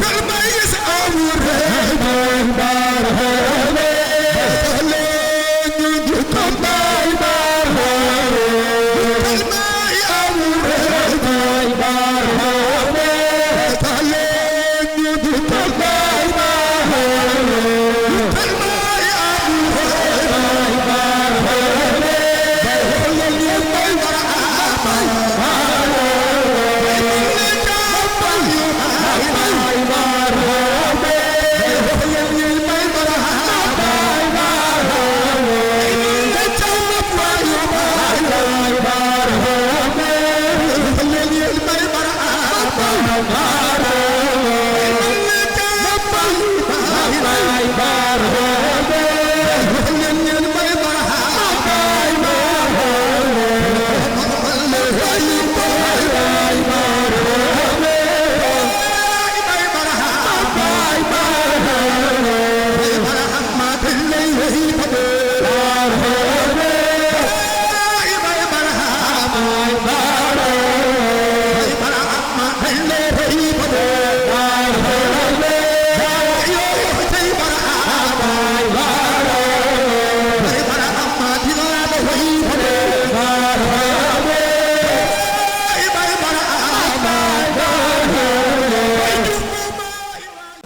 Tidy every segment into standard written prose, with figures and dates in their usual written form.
Come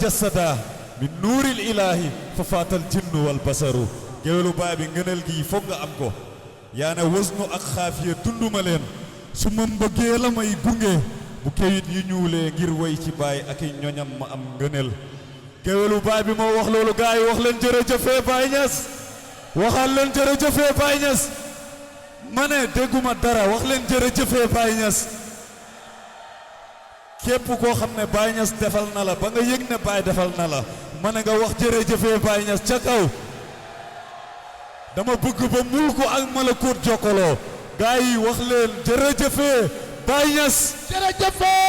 tajassada min nuuril ilaahi fa faatal jinnu wal basaru géwélu baay bi ngëneel gi foog nga am ko yaa ne wasnu ak xaafiya dunduma leen su ma mbëggee la may gunge bu kayit yu ñuulee ngir way ci baay ak i ñoñam ma am ngëneel géwélu baay bi moo wax loolu gaa yi wax leen jërëjëfee Baay Ñas waxal leen jërëjëfee Baay Ñas ma ne dégguma dara wax leen jërëjëfee Baay Ñas képp koo xam ne Baay Ñas defal na la ba nga yëg ne Baay defal na la ma ne nga wax jërëjëfee Baay Ñas ca kaw dama bëgg ba mulku ak malakoot jokkaloo gaa yi wax leen jërëjëfee Baay Ñas jërëjëfee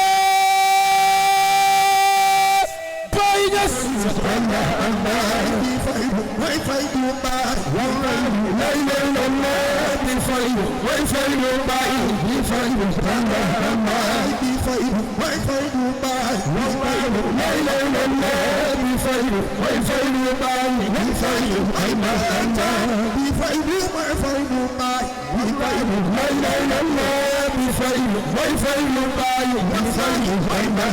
Baay Ñas way fay du baay lay lay la di fay way fay du baay di fay di fay way fay du baay lay lay la di fay way fay du baay di fay ay ma di fay du way fay du baay di fay lay lay la di fay way fay du baay di fay ay ma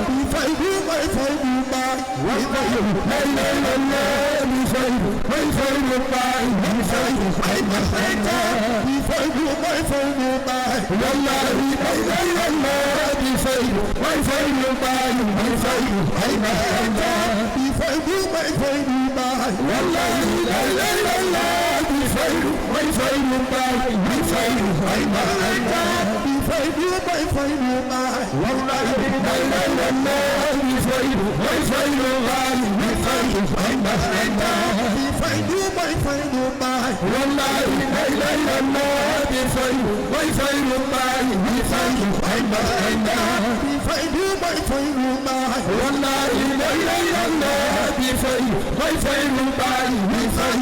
di fay du way fay du baay way fay lay lay la di fay way fay du baay di fay ay ma di fay du way fay du baay wallahi lay lay la di fay way fay du baay di fay ay ma di fay du way fay du baay wallahi lay lay la di fay way fay du baay di fay ay ma di fay du way fay du baay wallahi lay lay la di fay way fay du baay di fay ay ma di fay du way fay du baay wallahi lay lay la di fay way fay du baay di fay ay ma di fay du way fay du baay wallahi lay lay la di fay way fay du baay di fay di fay du way fay du baay wallahi lay lay la di fay way fay du baay di fay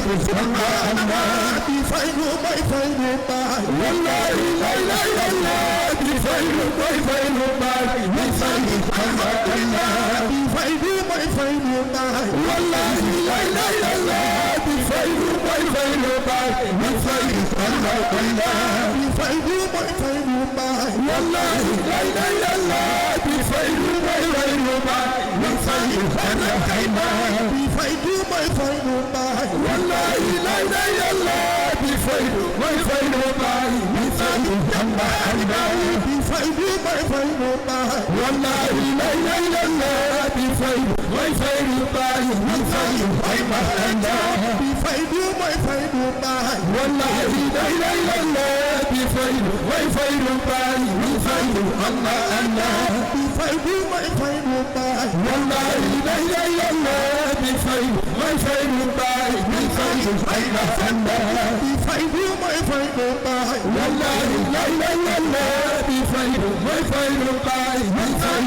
di fay du way fay du baay wallahi lay lay la di fay way fay du baay di fay di fay du way fay du baay wallahi lay lay la di fay way fay du baay di fay di fay du way fay du baay wallahi lay lay la di fay way fay du baay di fay di fay du way fay du baay wallahi lay lay la di fay way fay du baay di fay di fay du way fay du baay wallahi lay lay la di fay way fay du baay di fay di fay du way fay du baay wallahi lay lay la di fay way fay du baay di fay di fay du way fay du baay wallahi lay lay la di fay way fay du baay di fay di fay du way fay du baay wallahi lay lay la di fay way fay du baay di fay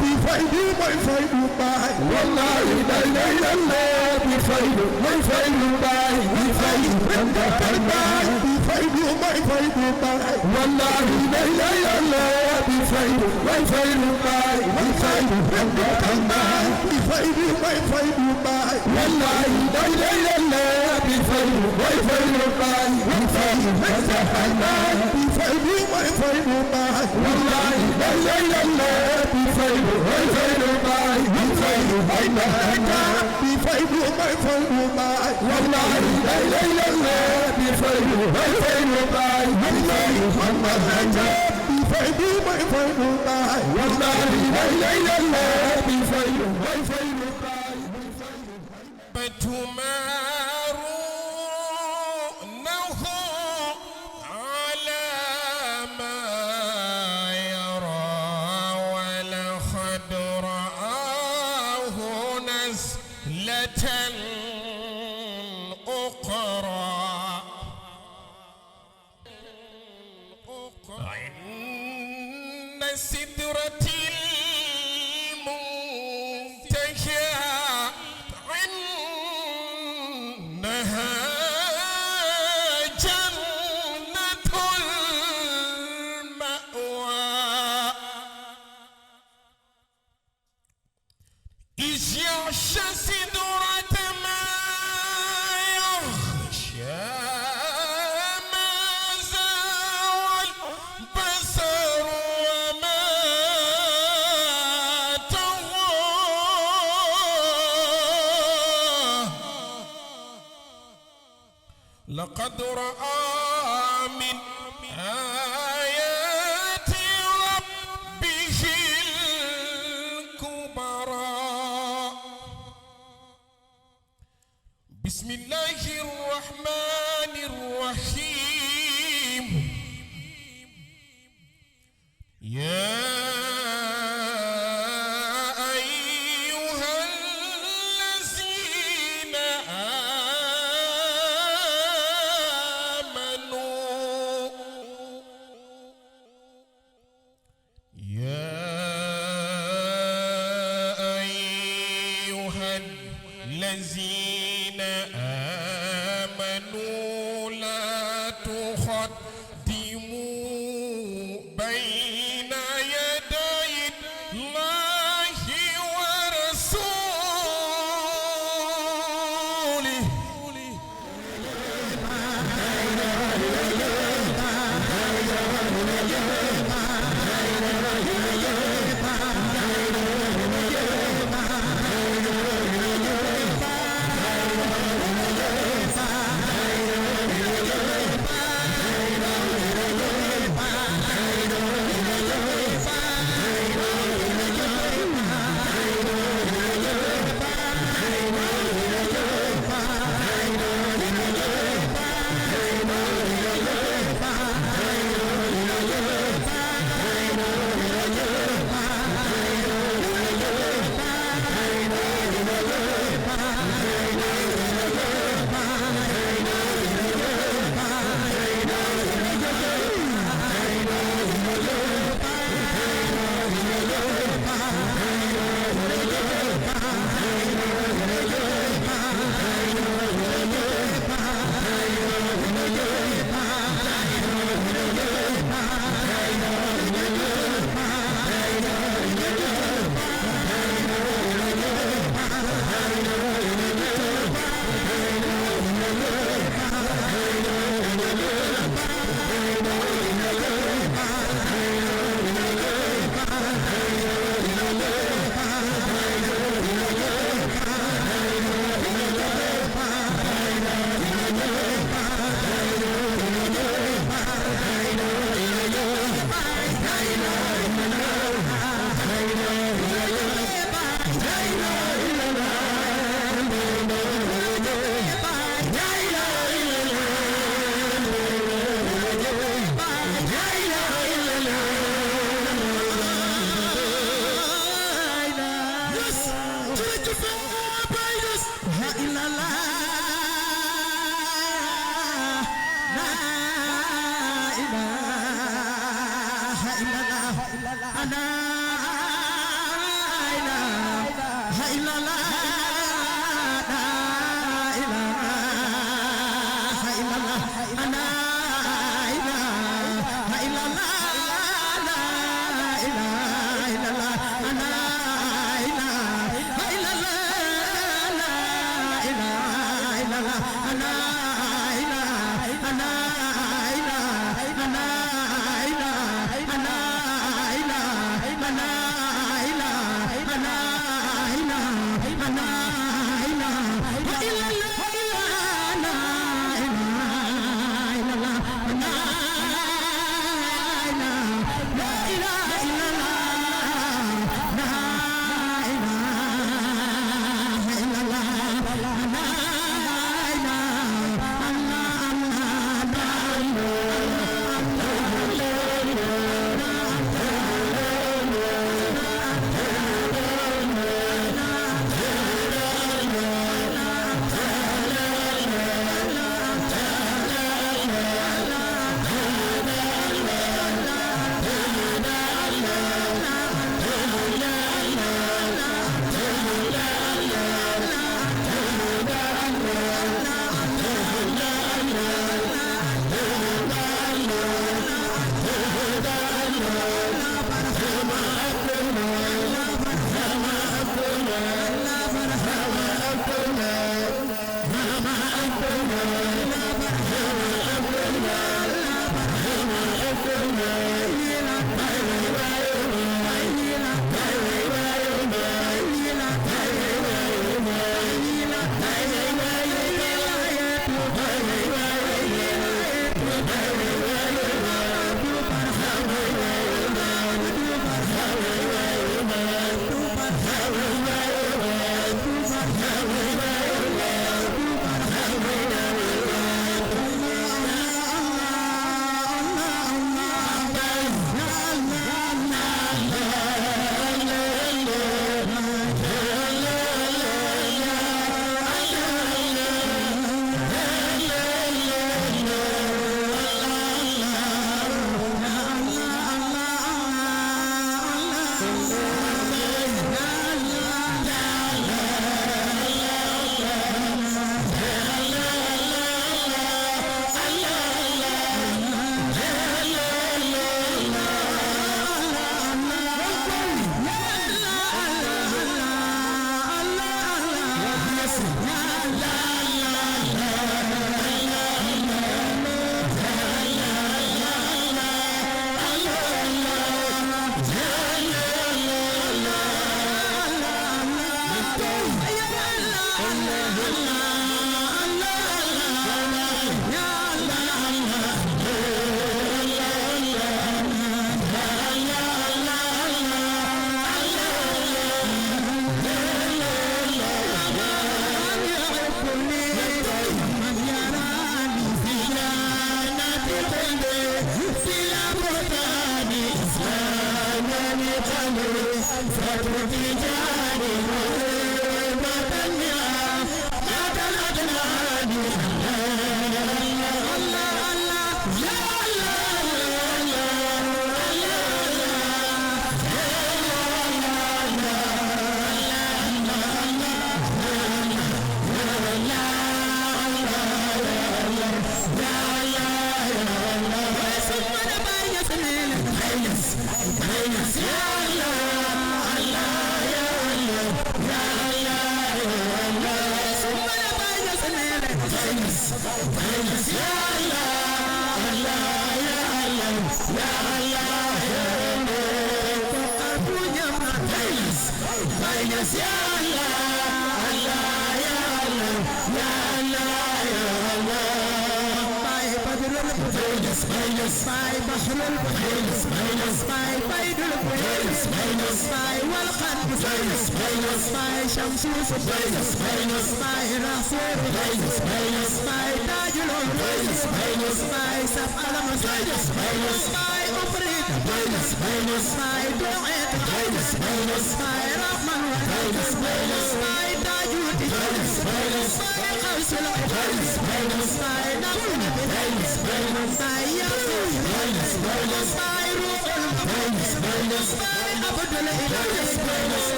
di fay du way fay du baay wallahi lay lay la di fay way fay du baay di fay di fay du way fay du baay wallahi lay lay la di fay way fay du baay di fay di fay du way fay du baay wallahi lay lay la di fay way fay du baay di fay di fay du way fay du baay wallahi lay lay la di fay way fay du baay di fay di fay du way fay du baay wallahi lay lay la di fay way fay du baay di fay di fay du way fay du baay wallahi lay lay la di fay way fay du baay بتمارونه على ما يرى ولقد رآه نزلة أخرى عند سدرة المنتهى عندها جنة المأوى إذ يغشى سدرة ما يغشى لقد رأى من آيات ربه الكبرى بسم الله الرحمن الرحيم يا أيها الذين آمنوا يا أيها الذين آمنوا لا تقدموا بين يدي الله ورسوله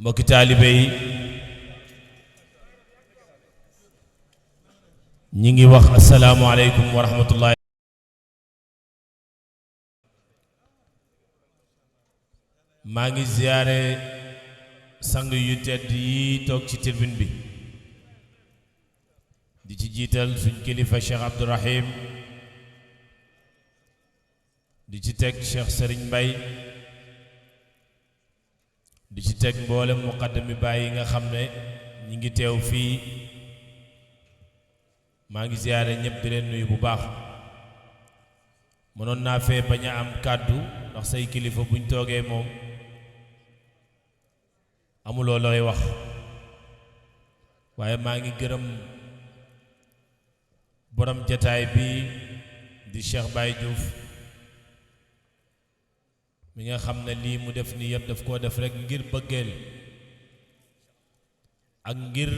mbokki taalibe yi ñi ngi wax assalaamu alaykum wa rahmatullahi maa ngi ziyaare sang yu tedd yi toog ci tribune bi di ci jiital suñ kilifa Cheikh Abdourahim di ci teg Cheikh Serigne Mbaye di ci teg mboolem muqaddami Baay yi nga xam ne ñi ngi teew fii maa ngi ziyaare ñëpp di leen nuyu bu baax mënoon naa fee bañ a am kàddu ndax say kilifa buñ toogee moom amuloo looy wax waaye maa ngi gërëm borom jataay bi di Cheikh Baye Diouf mi nga xam ne lii mu def nii yëpp daf koo def rekk ngir bëggeel ak ngir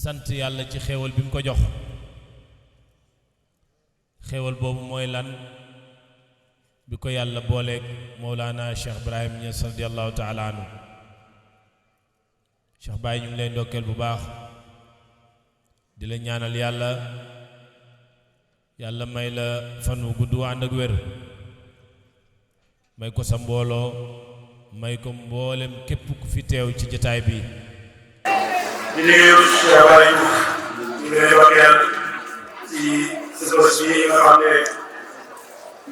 sant yàlla ci xéewal bi mu ko jox xéewal boobu mooy lan bi ko yàlla booleeg Mawlana Cheikh Ibrahim Niass radiyallahu taala anhu Cheikh Baye ñu ngi lay ndokkeel bu baax di la ñaanal yàlla may la fan wu gudd ànd ak wér may ko sa mbooloo may ko mboolem képp ku fi teew ci jataay bi di nuyu Cheikh Baye Diouf ñu ngi lay ndokkeel ci sa bés yi nga xam ne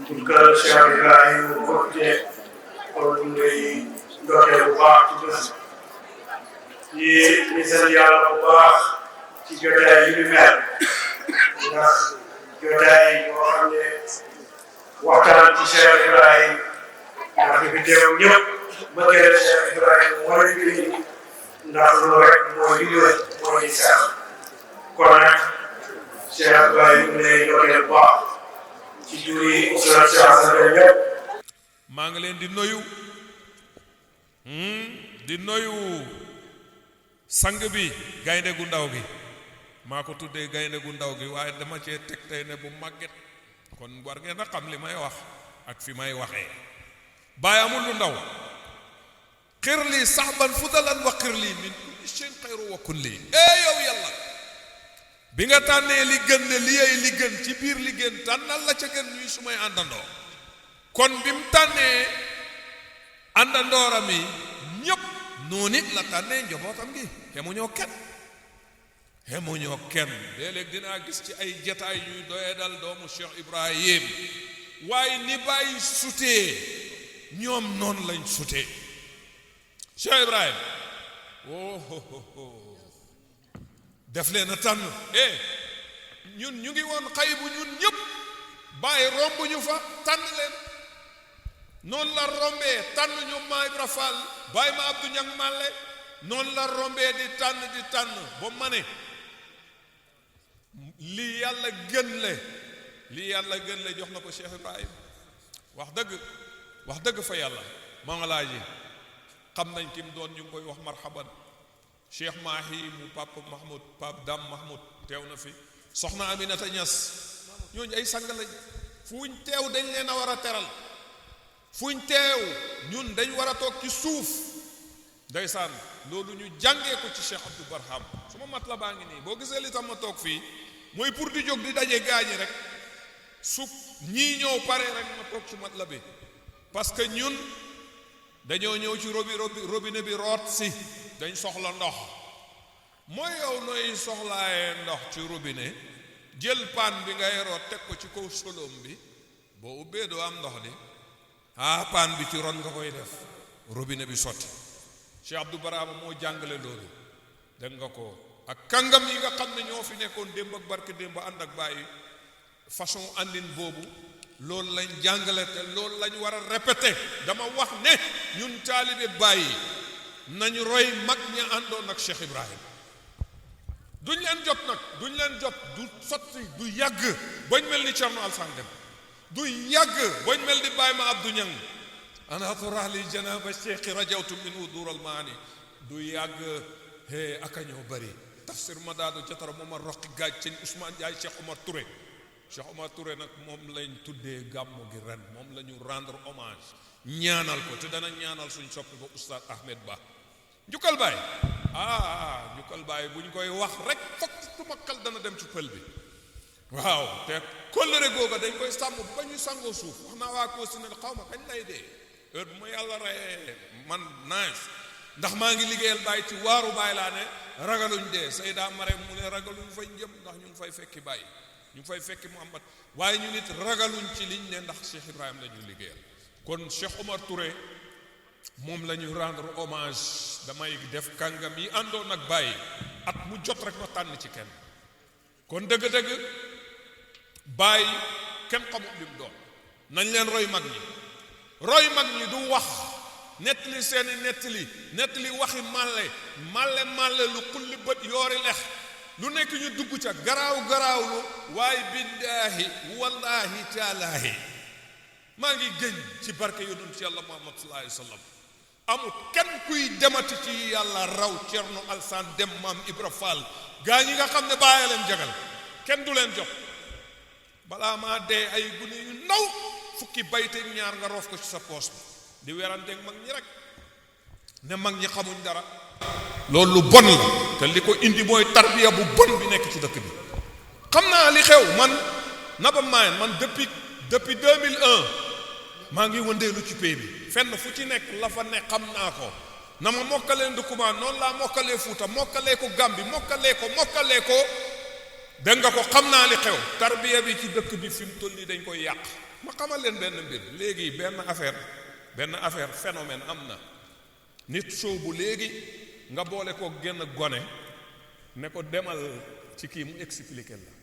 pour que Cheikh Ibrahim mu bokkute kon ñu ngi lay ndokkeel bu baax ci bés ñu sant yàlla bu baax ci jotaay yi ñu mel ndax jotaay yoo xam ne waxtaan ci Cheikh Ibrahim ndax fi teew ñëpp bëggee Cheikh Ibrahim moo leen fi ndax loolu rek mooy li ñu mooy sax kon nag Cheikh Ibrahim ñu lay ndokkeel bu baax ci juri Oustaz Cheikh Assane ñëpp maa ngi leen di nuyu sang bi gaynde gu ndaw gi maa ko tuddee gaynde gu ndaw gi waaye dama cee teg tey ne bu màgget kon war ngeen a xam li may wax ak fi may waxee Baay amul lu ndaw xir lii saxban fudalan wa xir lii min kulli shay'in xayru wa kulli yow yàlla bi nga tànnee li gën ne li ay li gën ci biir li gën tànnal la ca gën ñuy sumay àndandoo kon bi mu tànnee àndandooram yi ñëpp noonu it la tànnee njabootam gi xemuñoo kenn léeg-léeg dinaa gis ci ay jataay ñuy doye dal doomu Cheikh Ibrahim waaye ni bàyyi sutee ñoom noonu lañ sutee Cheikh Ibrahim def leen a tànn ñun ñu ngi woon xay bu ñun ñëpp bàyyi romb ñu fa tànn leen noonu la rombee tànn ñu ma Ibra Fall bàyyi ma Abdou Niang Malle noonu la rombee di tànn ba ma ne lii yàlla gën le jox na ko Cheikh Ibrahim wax dëgg fa yàlla ma nga laa ji xam nañ ki mu doon ñu ngi koy wax marhaban Cheikh Mahi mu Papa Mahmoud Pape Dam Mahmoud teew na fi soxna Aminata Niass ñooñu ay sang lañ fuñ teew dañ leen a war a teral fuñ teew ñun dañ war a toog ci suuf ndeysaan loolu ñu jàngee ko ci Cheikh Abdou Barham suma mat la baa ngi nii boo gisee li tax ma toog fii mooy pour di jóg di daje gaañi rek su ñii ñëw pare rek ma toog ci mat la bi parce que ñun dañoo ñëw ci robinet bi root si dañ soxla ndox mooy yow nooy soxlaaye ndox ci robinet jël paan bi ngay root teg ko ci kaw solom bi boo ubbee doo am ndox di paan bi ci ron nga koy def robinet bi sotti Cheikh Abdou Barama moo jàngale loolu dégg nga ko ak kàngam yi nga xam ne ñoo fi nekkoon démb ak barke démb ànd ak bàyyi façon àndin boobu loolu lañ jàngale te loolu lañ war a répété dama wax ne ñun taalibe bàyyi nañu roy mag ña àndoon ak Cheikh Ibrahim duñ leen jot du sotti du yàgg bañ mel ni Thierno Alassane Deme du yàgg bañ mel ni Baye ma Abdou Niang ana turali janaba cheikh rajawtu min udur al maani du yàgg aka ñoo bëri tafsir ma daadu jatara mooma roqi gaaj sëñ Ousmane Ndiaye Cheikh Omar Touré nag moom lañ tuddee gàmmu gi ren moom la ñu rendre hommage ñaanal ko te dana ñaanal suñ soppi ba Oustaz Ahmed Ba njukkal baay njukkal baay bu ñu koy wax rek fokk tuma xel dana dem ci pël bi waaw te kóllëre googa dañ koy sàmm ba ñu sangoo suuf wax naa waa koo si ne xaw ma kañ lay dee heure bu ma yàlla reyee man nice ndax maa ngi liggéeyal baay ci waaru baay laa ne ragaluñ dee Seyda Marème mu ne ragaluñ fañ jëm ndax ñu ngi fay fekki baay ñu fay fekki Muhammad waaye ñu nit ragaluñ ci liñ ne ndax Cheikh Ibrahima la ñu liggéeyal kon Cheikh Omar Touré moom la ñu rendre hommage. damay def kàngam yi àndoon ak Baye at mu jot rek ma tànn ci kenn kon dëgg-dëgg Baye kenn xamut lim doon nañ leen roy mag ñi du wax nettali seeni nettali waxi màlle lu xulli bët yoori lex lu nekk ñu dugg ca garaawlu waaye billaahi wallaahi taalaahi maa ngi gëñ ci barke yonent ci yàlla Muhammad sallallahu alayhi wa sallam amul kenn kuy demati ci yàlla raw Cerno Alsaan Dem Maam Ibra Fall gaa ñi nga xam ne bàyyi leen jagal kenn du leen jox balaa maa dee ay gune yu ndaw fukki bayteeg ñaar nga roof ko ci sa poos bi di weranteeg mag ñi rek ne mag ñi xamuñ dara loolu lu bon la te li ko indi mooy tarbiya bu bon bi nekk ci dëkk bi xam naa li xew man Naba Mayen man depuis 2001 maa ngi wëndeelu ci pay bi fenn fu ci nekk la fa ne xam naa ko na ma mokkalee Ndoukoumane noonu laa mokkalee Fuuta mokkalee ko Gàmbi mokkalee ko dégg nga ko xam naa li xew tarbiya bi ci dëkk bi fi mu toll nii dañ koy yàq ma xamal leen benn mbir léegi benn affaire phénomène am na nit soobu léegi nga boole ko genn gone ne ko demal ci kii mu expliquer la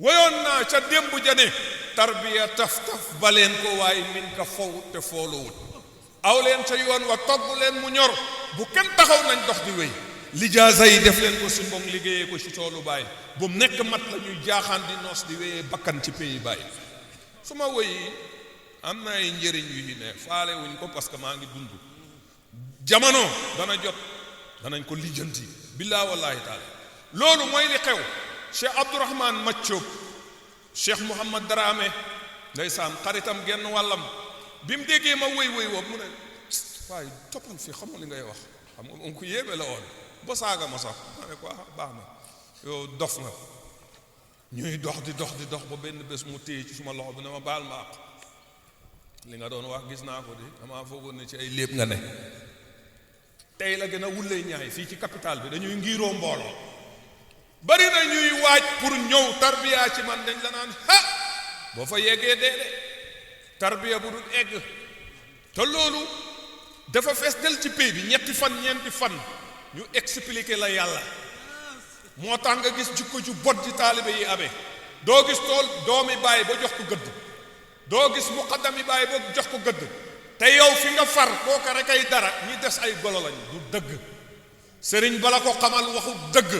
woyoon naa ca démb jane tarbiya taf ba leen ko waaye min ka fow te foolowut aw leen ca yoon wa togg leen mu ñor bu kenn taxaw nañ dox di wéy lijaasa yi def leen ko si mbong liggéeyee ko ci toolu Baay bu mu nekk mat la ñuy jaaxaan di noos di wéyee bakkan ci pays Baay su ma wéy am na ay njëriñ yu ne faale wuñ ko parce que maa ngi dund jamono dana jot danañ ko lijjanti billaa wallaahi taala loolu mooy li xew Cheikh Abdourahmane Maccob Cheikh Mouhamad Dramé ndeysaan xaritam genn wàllam bi mu déggee ma wéy woowu mu ne waaye toppal fii xam nga li ngay wax xam nga moom ku yéeme la woon ba saaga ma sax ma ne ko baax na yow dof nga ñuy dox di dox ba benn bés mu téye ci suma loxo bi ne ma baal ma àq li nga doon wax gis naa ko di damaa foogoon ne ci ay léeb nga ne tey la gën a wullee ñaay fii ci capital bi dañuy ngiroo mbooloo bari na ñuy waaj pour ñëw tarbiya ci man dañ la naan boo fa yeggee dee de tarbiya bu dul egg te loolu dafa fees del ci pays bi ñeenti fan ñeenti fan ñu expliquer la yàlla moo tax nga gis jikko ju bot ji taalibe yi amee doo gis tool doomi bàyyi ba jox ko gëdd doo gis muqaddami bàyyi ba jox ko gëdd te yow fi nga far kooka rek ay dara ñi des ay golo lañ du dëgg sëriñ bala ko xamal waxu dëgg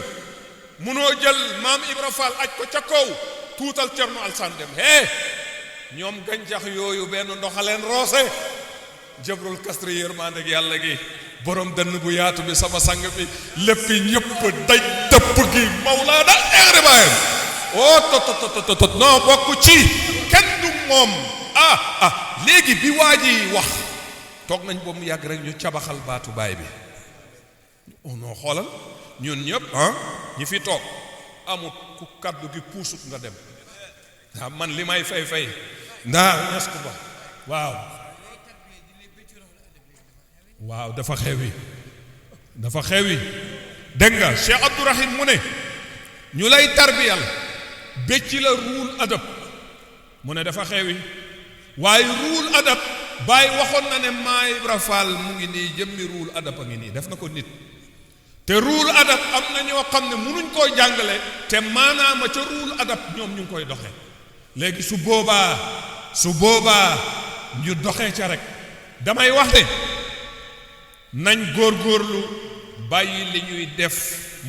munoo jël maam Ibra Fall aj ko ca kaw tuutal Cerno Alsaan Dem ñoom gàncax yooyu benn ndoxaleen roose jëbrul kastre yërmande ak yàlla gi borom dënn bu yaatu bi sama sang bi lépp ñëpp daj dëpp gi Mawlaana Ibrahima tot non bokk ci kenn du moom léegi bi waa ji wax toog nañ ba mu yàgg rek ñu cabaxal baatu baay bi noo xoolal ñun ñëpp ñi fi toog amut ku kaddu gi puusut nga dem man li may fay ndaa ñes ko ba waaw dafa xewi dégg nga Cheikh Abdourahim mu ne ñu lay tarbiyal bécci la ruul adab mu ne dafa xewi waaye ruul adab Baay waxoon na ne Maam Ibra Fall mu ngi nii jëmmi ruul adab a ngi nii def na ko nit te ruul adab am na ñoo xam ne munuñ koo jàngale te maanaama ca ruul adab ñoom ñu ngi koy doxe léegi su boobaa ñu doxee ca rek damay wax ne nañ góorgóorlu bàyyi li ñuy def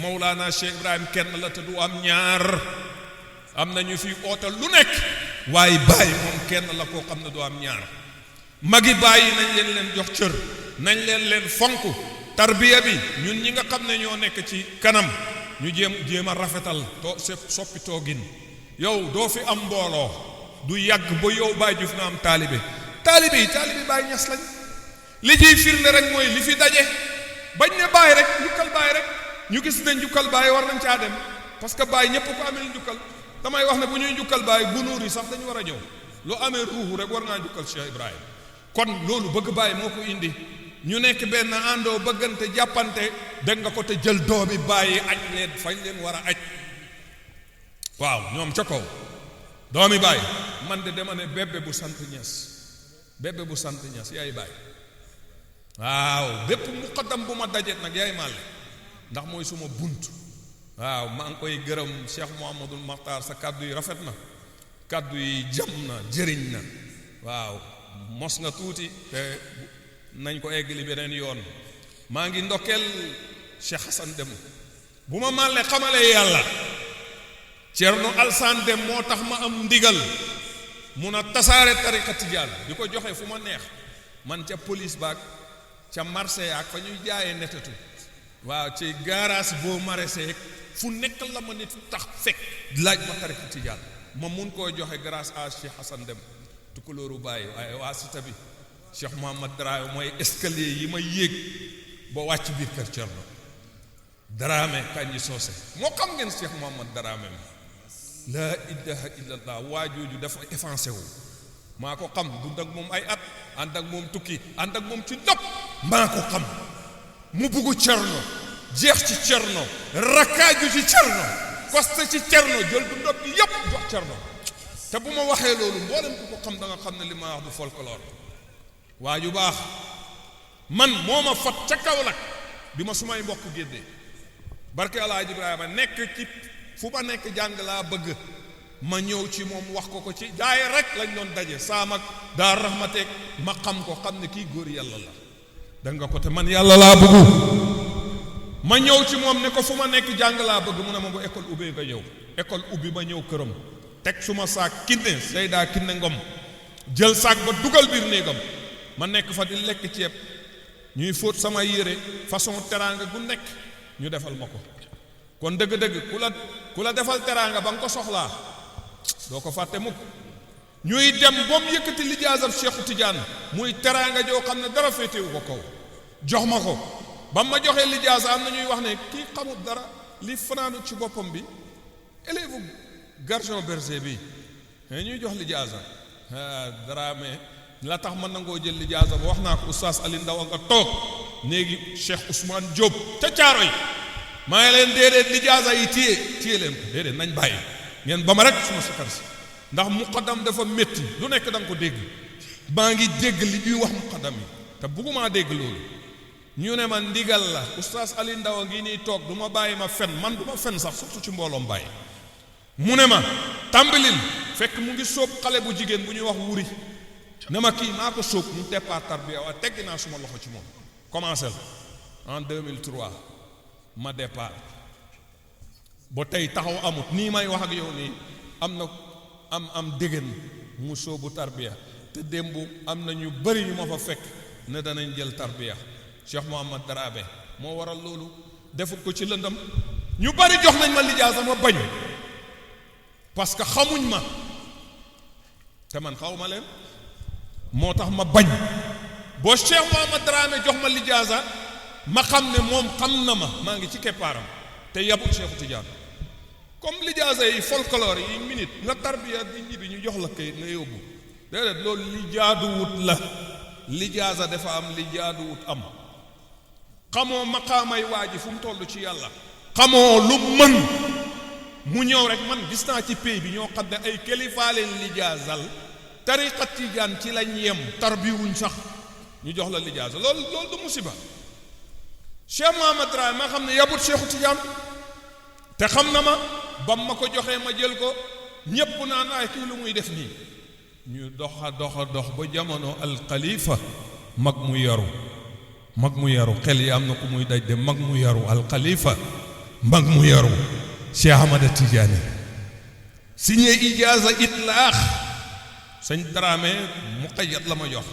Mawlaana Cheikh Ibrahim kenn la te du am ñaar am na ñu fi ootal lu nekk waaye bàyyi moom kenn la koo xam ne du am ñaar magi bàyyi nañ leen jox cër nañ leen fonk tarbiya bi ñun ñi nga xam ne ñoo nekk ci kanam ñu jéem a rafetal soppi toogin yow doo fi am mbooloo du yàgg ba yow Baay Juuf na am taalibe yi Baay Ñas lañ li jiy firnde rek mooy li fi daje bañ ne Baay rek njukkal Baay rek ñu gis ne njukkal Baay war nañ caa dem parce que Baay ñëpp ko amee njukkal damay wax ne bu ñuy njukkal Baay gunuur yi sax dañu war a ñëw lu amee ruuxu rek war ngaa njukkal Cheikh Ibrahima kon loolu bëgg Baay moo ko indi ñu nekk benn àndoo bëggante jàppante dégg nga ko te jël doomi bàyyi aj leen fañ leen war a aj waaw ñoom ca kaw doomi bàyyi man de dama ne bébé bu sant ñas yaay bàyyi waaw bépp muqaddam bu ma dajet nag yaay màlle ndax mooy suma bunt waaw maa ngi koy gërëm Cheikh Mouhamadul Makhtar sa kàddu yi rafet na kàddu yi jam na jëriñ na waaw mos nga tuuti te nañ ko eggali beneen yoon maa ngi ndokkeel Cheikh Hassan Deme bu ma màlle xamalee yàlla Ceerno Alsaan Dem moo tax ma am ndigal mun a tasaare tariqa tijaan di ko joxe fu ma neex man ca police baag ca marché ak fa ñuy jaayee netatu waaw ci garage boo maraîcher fu nekk la ma nit tax fekk laaj ma tariqa tijaan ma mun koo joxe grâce à Cheikh Hassan Dem tukulóoru bàyyi waaye waa sita bi Cheikh Mouhamad Dramé mooy escalier yi ma yéeg ba wàcc biir kër Cerno Dramé Kandji Socé moo xam ngeen Cheikh Mouhamad Dramé laa ilaha illallah waa jooju dafa effacé wu maa ko xam dund ak moom ay at ànd ak moom tukki ànd ak moom ci ndopp maa ko xam mu buggu Cerno jeex ci Cerno rakkaaju ci Cerno koste ci Cerno jël du ndopp gi yépp jox Cerno te bu ma waxee loolu mboolem ku ko xam da nga xam ne li ma wax du folklore waa ju baax man moo ma fat ca Kaolack bi ma sumay mbokk géddee barke Alaaji Ibrahima nekk ci fu ma nekk jàng laa bëgg ma ñëw ci moom wax ko ci jaay rek lañ doon daje saam ak daa raxmateeg ma xam ko xam ne kii góor yàlla la da nga ko te man yàlla laa bëggu ma ñëw ci moom ne ko fu ma nekk jàng laa bëgg mu ne ma bu école ubbi nga ñëw école ubbi ma ñëw këram teg suma saak kinne Seyda Kinne Ngom jël saak ba dugal biir néegam ma nekk fa di lekk ceeb ñuy fóot sama yére façon teraanga gu nekk ñu defal ma ko kon dëgg-dëgg ku la defal teraanga ba nga ko soxlaa doo ko fàtte mukk ñuy dem ba mu yëkkati lijaasab Cheikhu Tidiane muy teraanga joo xam ne dara féetewu ko kaw jox ma ko ba ma joxee lijaasa am na ñuy wax ne kii xamul dara li fanaanu ci boppam bi élève garçon berger bi ñuy jox lijaasa Dramé la tax ma nangoo jël lijaasa ba wax naa ko oustaz Ali Ndaw nga toog néegi Cheikh Ousmane Diop ca caaro yi maa ngi leen déedéet lijaasa yi téye leen ko déedéet nañ bàyyi ngeen ba ma rek suma sikkar si ndax muqaddam dafa métti lu nekk da nga ko dégg maa ngi dégg li ñuy wax muqaddam yi te bëggumaa dégg loolu ñu ne ma ndigal la oustaz Ali Ndaw ngi nii toog du ma bàyyi ma fen man du ma fen sax surtout ci mbooloom bàyyi mu ne ma tàmbalil fekk mu ngi sóob xale bu jigéen bu ñuy wax wuri ne ma kii maa ko sóob mu départ tarbiya waaye teggi naa suma loxo ci moom commencé la en 2003 ma départ ba tey taxaw amut nii may wax ak yow nii am na am déggan mu sóobu tarbiya te démb am na ñu bari ñu ma fa fekk ne danañ jël tarbiya Cheikh Mouhamad Dramé moo waral loolu defut ko ci lëndam ñu bari jox nañ ma lijaasa ma bañ parce que xamuñ ma te man xaw ma leen moo tax ma bañ boo Cheikh Mouhamad Dramé jox ma lijaasa ma xam ne moom xam na ma maa ngi ci keppaaram te yabut Cheikhu Tidiane comme lijaasa yi folklore yi minute nga tarbiya di ñibbi ñu jox la kayit nga yóbbu déedéet loolu li jaaduwut la lijaasa dafa am li jaaduwut am xamoo maqaamay waa ji fu mu toll ci yàlla xamoo lu mën mu ñëw rek man gis naa ci pays bi ñoo xam ne ay kilifa leen lijaasal tariqa tijaan ci lañ yem tarbiwuñ sax ñu jox la lijaasa loolu du musiba Cheikh Mouhamad Dramé ma xam ne yabut Cheikhu Tidiane te xam na ma bam ma ko joxee ma jël ko ñépp naan ay kii lu muy def nii ñu dox ba jamono alxalifa mag mu yaru xel yi am na ku muy daj de mag mu yaru alxalifa mag mu yaru Cheikh Ahmada Tidiane signé ijaaza itlaax sëñ Dramé muqayyad la ma jox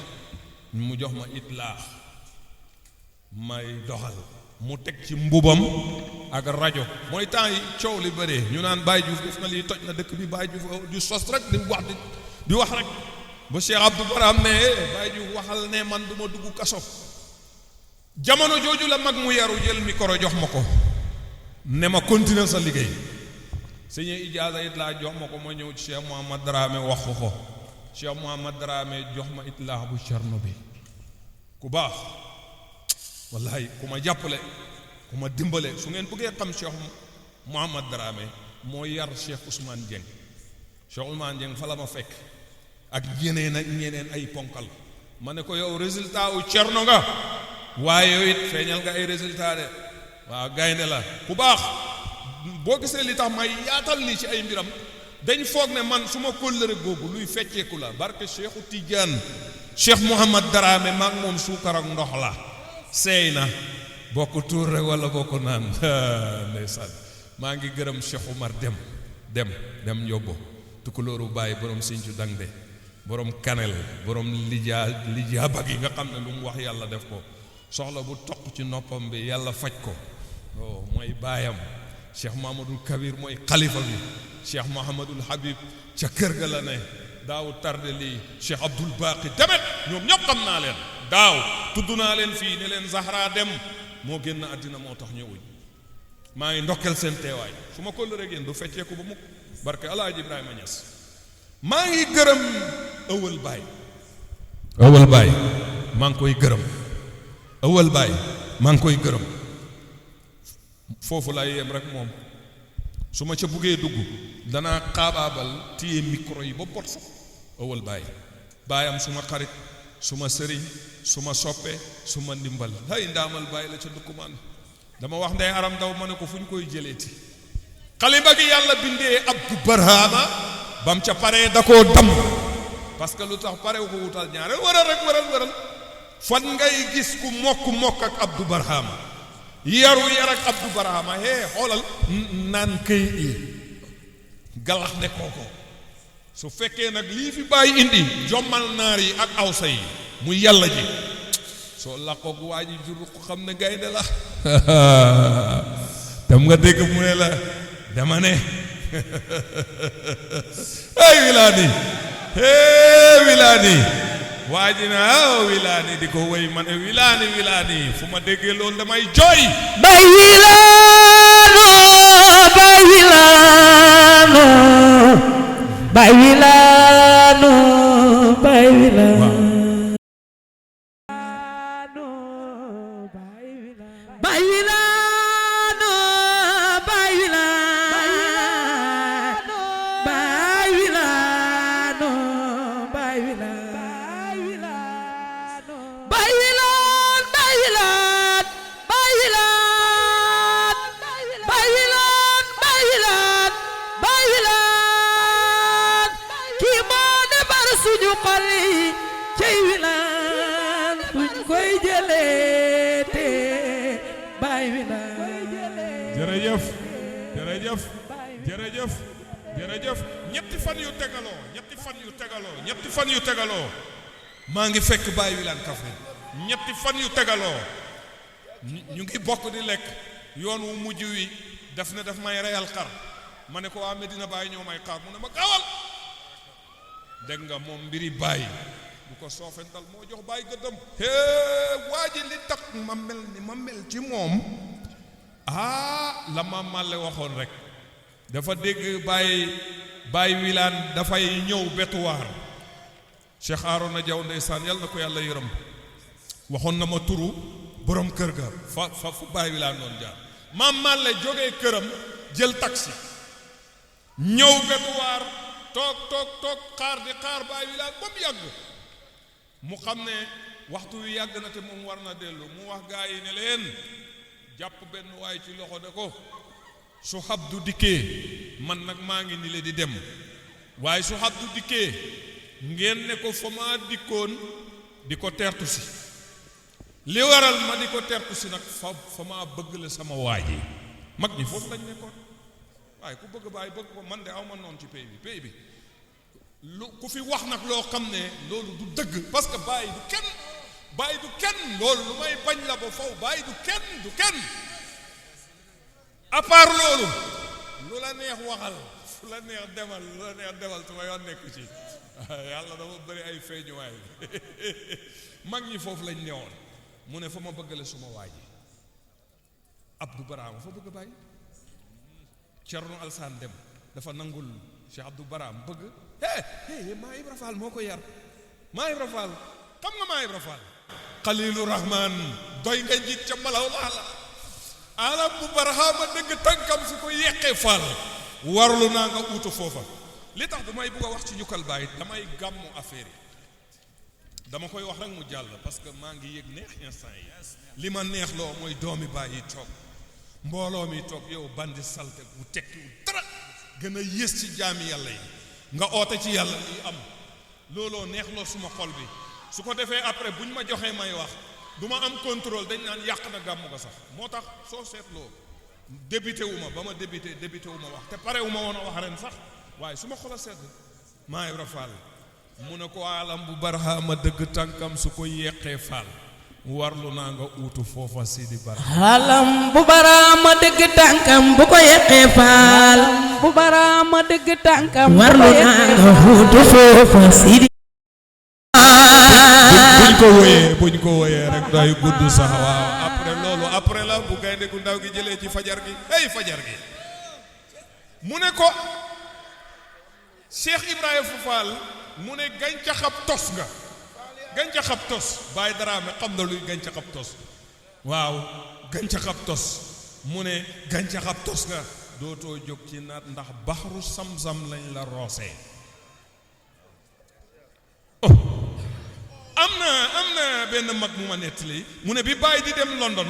mu jox ma itlaax may doxal mu teg ci mbubam ak rajo mooy temps yi coow li bëree ñu naan Baye Diouf def na lii toj na dëkk bi Baye Diouf di sos rek di wax rek ba Cheikh Abdou Baram ne Baye Diouf waxal ne man du ma dugg kaso jamono jooju la mag mu yaru jël micro jox ma ko ne ma continuer sa liggéey sëñ ijaaza it laa jox ma ko ma ñëw ci Cheikh Mouhamad Dramé wax ko Cheikh Mouhamad Dramé jox ma itlaax bu Cerno bi ku baax wallahi ku ma jàppale ku ma dimbale su ngeen bëggee xam Cheikh Mouhamad Dramé moo yar Cheikh Ousmane Dieng. Cheikh Ousmane Dieng fa la ma fekk ak ñeneen ak ñeneen ay ponkal ma ne ko yow résultat wu cerno nga waaye yow it feeñal nga ay résultat de waaw gaynde la ku baax. boo gisee li tax may yaatal lii ci ay mbiram dañ foog ne man su ma kóllëre googu luy fecceeku la barke Cheikhu Tidiane Cheikh Mouhamad Dramé maag moom suukar ak ndox la seey na bokk tuur rek wala bokk naan ndeysaan maa ngi gërëm Cheikh Oumar dem yóbbu tukulóoru bàyyi borom Sinthiou Dangde borom Kanel borom lijaa bag yi nga xam ne lu mu wax yàlla def ko soxla bu toq ci noppam bi yàlla faj ko mooy baayam Cheikh Mahamadul Kabir mooy xalifa bi Cheikh Mahamadul Habib ca kër ga la ne daaw tarde lii Cheikh Abdoul Baqi demet ñoom ñëpp xam naa leen daaw tudd naa leen fii ne leen Zahra dem moo génn àddina moo tax ñëwuñ maa ngi ndokkel seen teewaay su ma ko lëree génn du fecceeku ba mukk barke Alaaji Ibrahima Niass maa ngi gërëm ëwal baay maa ngi koy gërëm ëwal baay maa ngi koy gërëm foofu laay yem rek moom su ma ca buggee dugg danaa xaabaabal téye micro yi ba bot sax ëwal baayam suma xarit suma sëriñ suma soppe suma ndimbal hay ndaamal baay la ca dukkumaan dama wax ndey aram daw ma ne ko fu ñu koy jëleeti xalima gi yàlla bindee Abdou Barhama bam ca paree da koo damm parce que lu tax parew ko wutal ñaare waral fan ngay gis ku mokk ak Abdou Barhama yar ak Abdou Barhama xoolal naan këyit yi galax de kooko su fekkee nag lii fi bàyyi indi jommal naar yi ak awsa yi mu yàlla ji soo làqoog waa ji jur ko xam ne gaynde la tam nga dégg mu ne la dama ne ay wilaani waa ji na wilaani di ko wéy ma ne wilaani fu ma déggee loolu damay jooy bay wilaano jërëjëf ñetti fan yu tegaloo maa ngi fekk Baye Wilane Kaffrine ñetti fan yu tegaloo ñu ngi bokk di lekk yoon wu mujj wi daf ne daf may reyal xar ma ne ko waa Medina Baye ñoo may xaar mu ne ma gaawal dégg nga moom mbiri Baye bu ko soofental moo jox Baye gëddam waa ji li tax ma mel ni ma mel ci moom la ma màlle waxoon rek dafa dégg Baye Wilane dafay ñëw betuwaar Cheikh Arona Diaw ndeysaan yàlla na ko yàlla yërëm waxoon na ma turu borom kër ga fa fu Baye Wilane noonu jaar maam màlle jógee këram jël taxi ñëw betuwaar toog xaar Baye Wilane ba mu yàgg mu xam ne waxtu wi yàgg na te moom war na dellu mu wax gaa yi ne leen jàpp benn waay ci loxo de ko su Abdu dikkee man nag maa ngi ni le di dem waaye su Abdu dikkee ngeen ne ko fa maa dikkoon di ko tertu si li waral ma di ko tertu si nag fa maa bëgg la sama waay yi mag ñi foofu lañ nekkoon waaye ku bëgg Baay bëgg ko man de aw ma noonu ci pays bi lu ku fi wax nag loo xam ne loolu du dëgg parce que Baay du kenn loolu lu may bañ la ba faw Baay du kenn à part loolu lu la neex waxal fu la neex demal su ma yoon nekk ci yàlla dafa bëri ay feeñuwaay mag ñi foofu lañ newoon mu ne fa ma bëggale suma waa ji Abdou Barhama fa bëgg Baay Cerno Alsaan Dem dafa nangul Cheikh Abdou Barhama bëgg maa Ibra Fall moo ko yar maa Ibra Fall xam nga maa Ibra Fall xalilu rahman doy nga njiit ca malaw laala alam bu barahama dëgg tànkam su ko yeqee faal warlu naa nga uutu foofa li tax du may bugg a wax ci njukkal baay damay gàmmu affaire yi dama koy wax rek mu jàll parce que maa ngi yëg neex instant yi li ma neex loo mooy doomi baay yi toog mbooloo mi toog yow bandi salte bu tekkiwul dara gën a yées ci jaami yàlla yi nga oote ci yàlla li am looloo neex loo suma xol bi su ko defee après buñ ma joxee may wax du ma am contrôle dañ naan yàq na gàmmu ga sax moo tax soo seetloo débuté wu ma ba ma débuté wu ma wax te pare wu ma woon a wax ren sax waaye su ma xol a sedd maa Ibra Fall mu ne ko alam bu barahama dëgg tànkam su ko yeqee faal warlu naa nga uutu foofa Sidi Barhama alam bu barahama dëgg tànkam bu ko yeqee faal bu barahama dëgg tànkam warlu naa nga uutu foofa Sidi buñ ko woyee rek day gudd sax waaw après loolu après la bu gaynde gu ndaw gi jëlee ci fajar gi hey fajar gi mu ne ko Cheikh Ibrahima Fall mu ne gàncaxab tos nga gàncaxab tos Baye Dramé xam na luy gàncaxab tos waaw gàncaxab tos mu ne gàncaxab tos nga dootoo jóg ci naat ndax baxru sam-sam lañ la roosee am na benn mag mu ma nettali mu ne bi Baye di dem London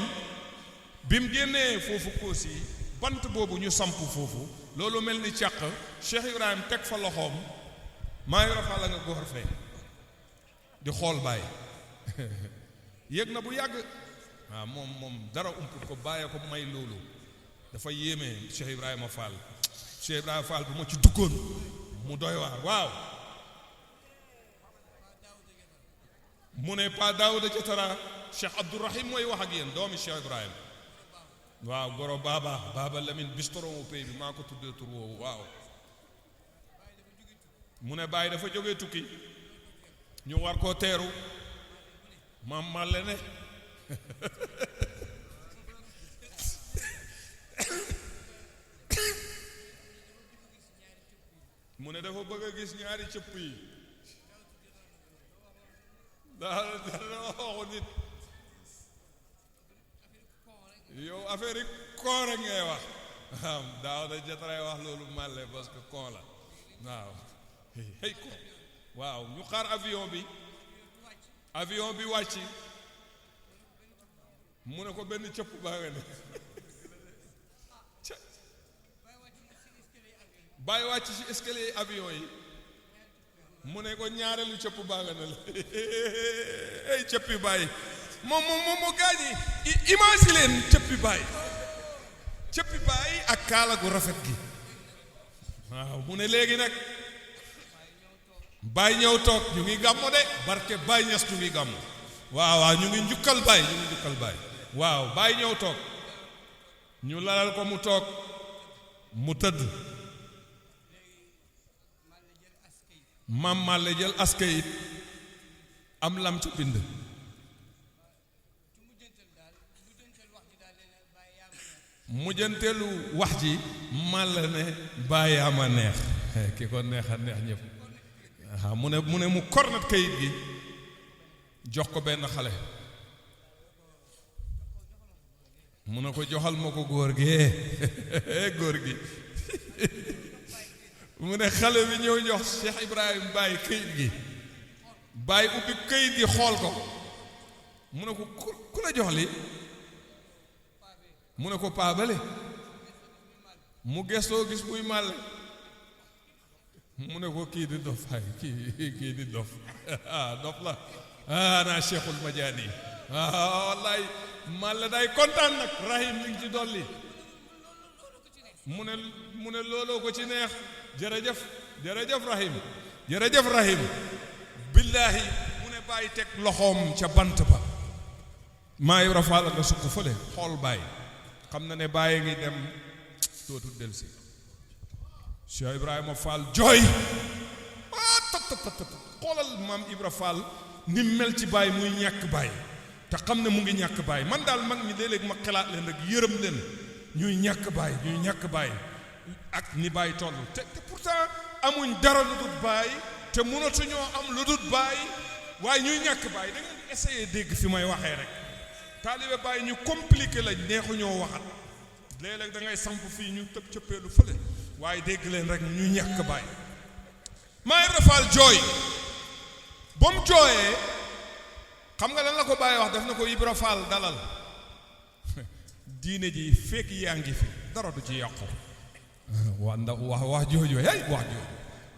bi mu génnee foofu Kossy bant boobu ñu samp foofu loolu mel ni càq Cheikh Ibrahima teg fa loxoom maa ngi rafet la nga góor fee di xool Baye yéeg na bu yàgg waaw moom dara umput ko bàyyee ko may loolu dafa yéeme Cheikh Ibrahima Fall Cheikh Ibrahima Fall bu ma ci duggoon mu doy waar waaw mu ne Pa Daouda Jatara Cheikh Abdourahim mooy wax ak yéen doomi Cheikh Ibrahima waaw goro Baba Lamine bistoro mu pay bi maa ko tuddee tur woowu waaw mu ne Baye dafa jógee tukki ñu war koo teeru maam màlle ne mu ne dafa bëgg a gis ñaari cëpp yi dana waxu nit yow affaire yi koon rek ngay wax waaw daaw da jataray wax loolu màlle parce que koon la waaw hey ko waaw ñu xaar avion bi wàcc mu ne ko benn cëpp baa nga ne bàyyi wàcc ci escalier avion yi mu ne ko ñaareelu cëpp baa nga ne la ay cëppi bàyyi moom gaañ yi imagine leen cëppi bàyyi ak kaala gu rafet gi waaw mu ne léegi nag Baye ñëw toog ñu ngi gàmmo de barke Baye Ñas ñu ngi gàmmo waaw ñu ngi njukkal Baye waaw Baye ñëw toog ñu lalal ko mu toog mu tëdd maam Malle jël askayit am lam ci bind mujjanteelu wax ji Malle ne Baye ama neex ki ko neex a neex ñëpp waaw mu ne mu kornet kayit gi jox ko benn xale mu ne ko joxal ma ko góor gi mu ne xale bi ñëw jox Cheikh Ibrahima Baye kayit gi Baye ubbi kayit gi xool ko mu ne ko ku la jox li mu ne ko paabale mu gestoo gis muy màlle mu ne ko kii di dof ay kii di dof dof la naa Cheikhul Madiani wallaay màlle day kontaan nag Rahim li ngi ci dolli mu ne looloo ko ci neex jërëjëf Rahim billaahi mu ne Baye teg loxoom ca bant ba maa yu rafaal nga sukk fële xool Baye xam na ne Baye ngi dem dootul delsi Cheikh Ibrahima Fall jooy xoolal maam Ibra Fall ni mel ci Baye muy ñàkk Baye te xam ne mu ngi ñàkk Baye man daal mag ñi léeg-léeg ma xalaat leen rek yërëm leen ñuy ñàkk Baye ak ni Baye toll te pourtant amuñ dara lu dul Baye te mënatuñoo am lu dul Baye waaye ñuy ñàkk Baye da ngeen essayer dégg fi may waxee rek taalibe Baay ñu compliqué lañ neexu ñoo waxat léeg-léeg da ngay samp fii ñu tëb cëppeelu fële waaye dégg leen rek ñu ñàkk Baay Maam Ibra Fall jooy ba mu jooyee xam nga lan la ko Baay wax def na ko Ibra Fall dalal diine ji fekk yaa ngi fi dara du ci yàqu waa ndax wax jooju hey wax jooju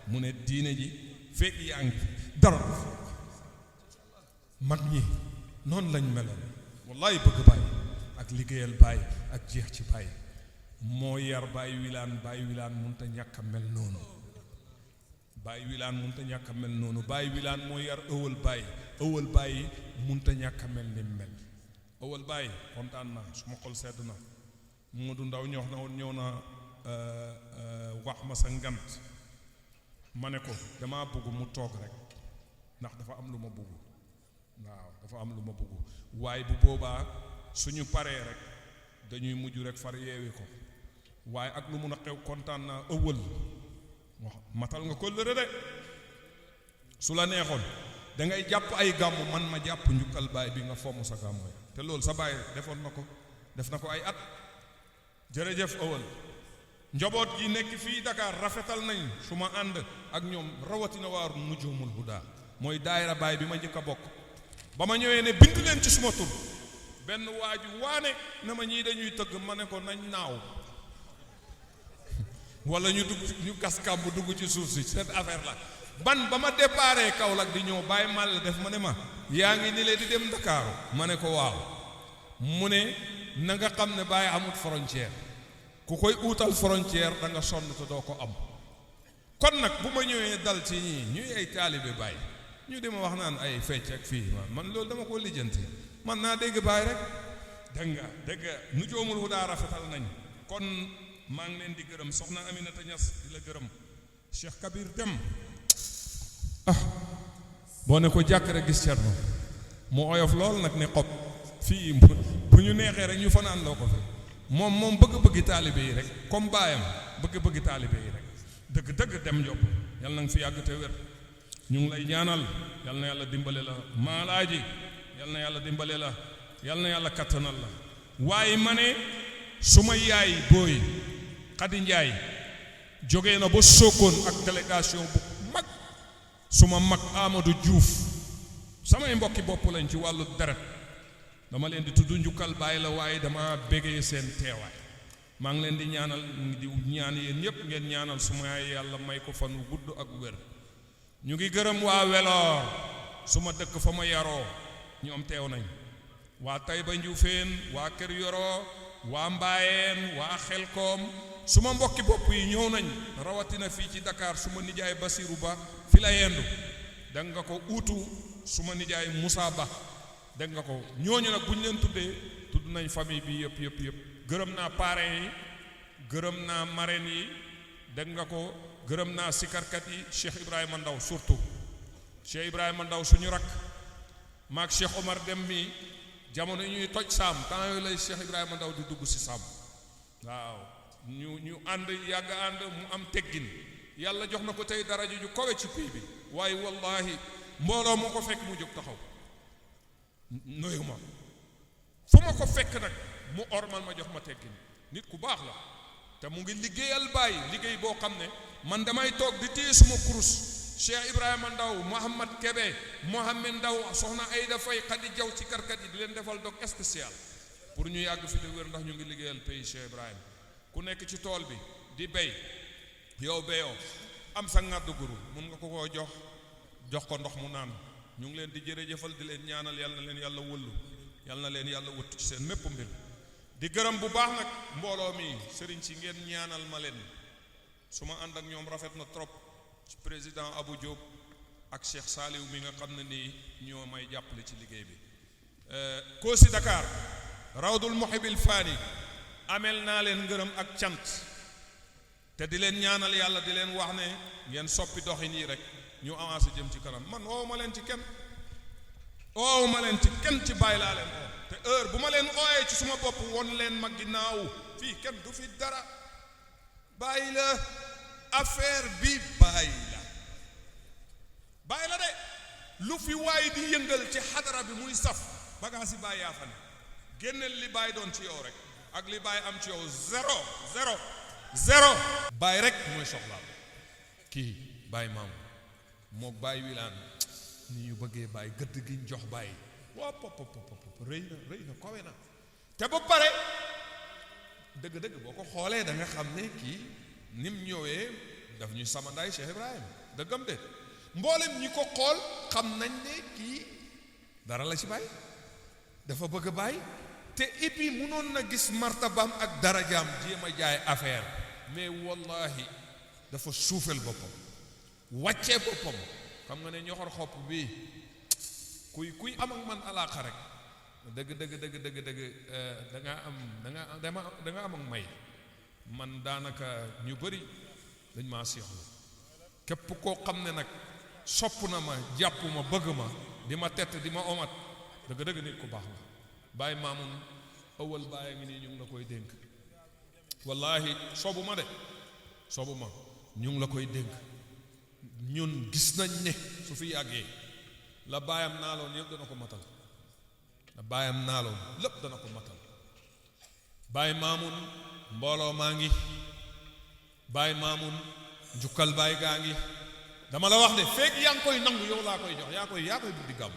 mu ne diine ji fekk yaa ngi fi dara du fi mag ñi noonu lañ meloon wallaay bëgg Baay ak liggéeyal Baay ak jeex ci Baay moo yar Baay Wilaan mënut a ñàkk a mel noonu Baay Wilaan mënut a ñàkk a mel noonu Baay Wilaan moo yar ëwal Baay mënut a ñàkk a mel ni mel ëwal Baay kontaan na su ma xol sedd na Modou Ndaw ñëw na wax ma sa ngant ma ne ko damaa bëgg mu toog rek ndax dafa am lu ma bëgg waaw dafa am lu ma bëgg waaye bu boobaa suñu paree rek dañuy mujj rek far yeewi ko waaye ak lu mun a xew kontaan naa ëwël wax matal nga kóllëre de su la neexoon da ngay jàpp ay gàmmu man ma jàpp njukkal Baay bi nga fomm sa gàmmu ya te loolu sa baay defoon na ko def na ko ay at jërëjëf ëwël njaboot gi nekk fii Dakar rafetal nañ su ma ànd ak ñoom rawatina waar Nujuumul Hudaa mooy daayira Baay bi ma njëkk a bokk ba ma ñëwee ne bind leen ci suma tur benn waaju waane na ma ñii dañuy tëgg ma ne ko nañ naaw wala ñu dugg ñu gas kàmb dugg ci suuf si cette affaire la ban ba ma déparé Kaolack di ñëw Baay Màll def ma ne ma yaa ngi ni lee di dem Ndakaaru ma ne ko waaw mu ne na nga xam ne Baay amut frontière ku koy uutal frontière da nga sonn te doo ko am kon nag bu ma ñëwee dal ci ñii ñuy ay taalibe Baay ñu di ma wax naan ay fecc ak fii man loolu dama ko lijjanti man naa dégg Baay rek dégg nga Nujuumul Hudaa rafetal nañ kon maa ngi leen di gërëm soxna Aminata Ñas di la gërëm Cheikh Kabir Dem boo ne ko jàkk rek gis Cerno mu oyof lool nag ne xob fii bu ñu neexee rek ñu fanaan loo ko fi moom bëgg-bëggi taalibe yi rek comme baayam bëgg-bëggi taalibe yi rek dëgg dem Njob yal na nga fi yàgg te wér ñu ngi lay ñaanal yal na yàlla dimbale la maalaaji yal na yàlla dimbale la yal na yàlla kattanal la waaye ma ne suma yaay booy Xadi Njaay jógee na ba Sokone ak délégation bu mag suma mag Amadou Diouf samay mbokki bopp lañ ci wàllu deret dama leen di tudd njukkal Baay la waaye dama bégee seen teewaay maa ngi leen di ñaanal di ñaan yéen ñëpp ngeen ñaanal suma yaay yàlla may ko fan wu gudd ak wér ñu ngi gërëm waa Weloor suma dëkk fa ma yaroo ñoom teew nañ waa Tayba Njuufeen waa Kër Yoro waa Mbaayeen waa Xelkoom suma mbokki bopp yi ñëw nañ rawatina fii ci Dakar suma nijaay Basiru Ba fi la yendu dégg nga ko uutu suma nijaay Moussa Ba dégg nga ko ñooñu nag bu ñu leen tuddee tudd nañ famille bi yëpp gërëm naa parrain yi gërëm naa marraine yi dégg nga ko gërëm naa sikarkat yi Cheikh Ibrahima Ndaw surtout Cheikh Ibrahima Ndaw suñu rakk maak Cheikh Omar Dem mi jamono ñuy toj saam temps yooyu lay Cheikh Ibrahima Ndaw di dugg si saam waaw ñu ànd yàgg ànd mu am teggin yàlla jox na ko tey daraja ju kowe ci pii bi waaye wallahi mbooloo moo ko fekk mu jóg taxaw nuyu ma fu ma ko fekk nag mu ormal ma jox ma teggin nit ku baax la te mu ngi liggéeyal Baay liggéey boo xam ne man damay toog di téye suma kurus Cheikh Ibrahima Ndaw Mohamed Kebe Mohamed Ndaw soxna Ayda Fay Xadi Jaw ci karkat yi di leen defal dog spécial pour ñu yàgg fi de wér ndax ñu ngi liggéeyal pays Cheikh Ibrahima ku nekk ci tool bi di béy yow béyoo am sa ngàddu guru mun nga ko koo jox ko ndox mu naan ñu ngi leen di jërëjëfal di leen ñaanal yal na leen yàlla wëllu yal na leen yàlla wëttu ci seen mépp mbir di gërëm bu baax nag mbooloo mi sëriñ si ngeen ñaanal ma leen su ma ànd ak ñoom rafet na trop ci président Abou Diop ak Cheikh Saliou mi nga xam ne nii ñoo may jàppale ci liggéey bi Kossy Dakar Rawdul Muhibil Fani amel naa leen ngërëm ak cant te di leen ñaanal yàlla di leen wax ne ngeen soppi doxin yi rek ñu avancé jëm ci kanam man woowu ma leen ci kenn ci bàyyi laa leen oo te heure bu ma leen ooyee ci suma bopp won leen ma ginnaaw fii kenn du fi dara bàyyi la affaire bi bàyyi la de lu fi waay di yëngal ci xadara bi muy saf bagaas yi bàyyi yaa fa ne génneel li bàyyi doon ci yow rek ak li bàyyi am ci yow zéro bàyyi rek mooy soxlaal kii bàyyi maam mook bàyyi wilaan ni ñu bëggee bàyyi gëdd gi ñu jox bàyyi waa pop rëy na kowe na te ba pare dëgg-dëgg boo ko xoolee da nga xam ne kii nim ñëwee daf ñu samandaay Cheikh Ibrahim dëggam de mboolem ñi ko xool xam nañ ne kii dara la ci bàyyi dafa bëgg a bàyyi te et puis mënoon na gis martabam ak darajaam jéem a jaay affaire mais wallahi dafa suufel boppam wàccee boppam xam nga ne ñoxor xopp bii kuy am ak man alaaxa rek dëgg da nga am ak may man daanaka ñu bëri dañ maa seexlu képp koo xam ne nag sopp na ma jàpp ma bëgg ma di ma tett di ma omat dëgg nit ku baax la bàyyi maamun ëwal bàyyi ngi nii ñu ngi la koy dénk wallahi sobu ma ñu ngi la koy dénk ñun gis nañ ne su fi yàggee la baayam naaloon yëpp dana ko matal lépp dana ko matal bàyyi maamun mbooloo maa ngi bàyyi maamun njukkal bàyyi gaa ngi dama la wax de fekk yaa ngi koy nangu yow laa koy jox yaa koy buddi gàmm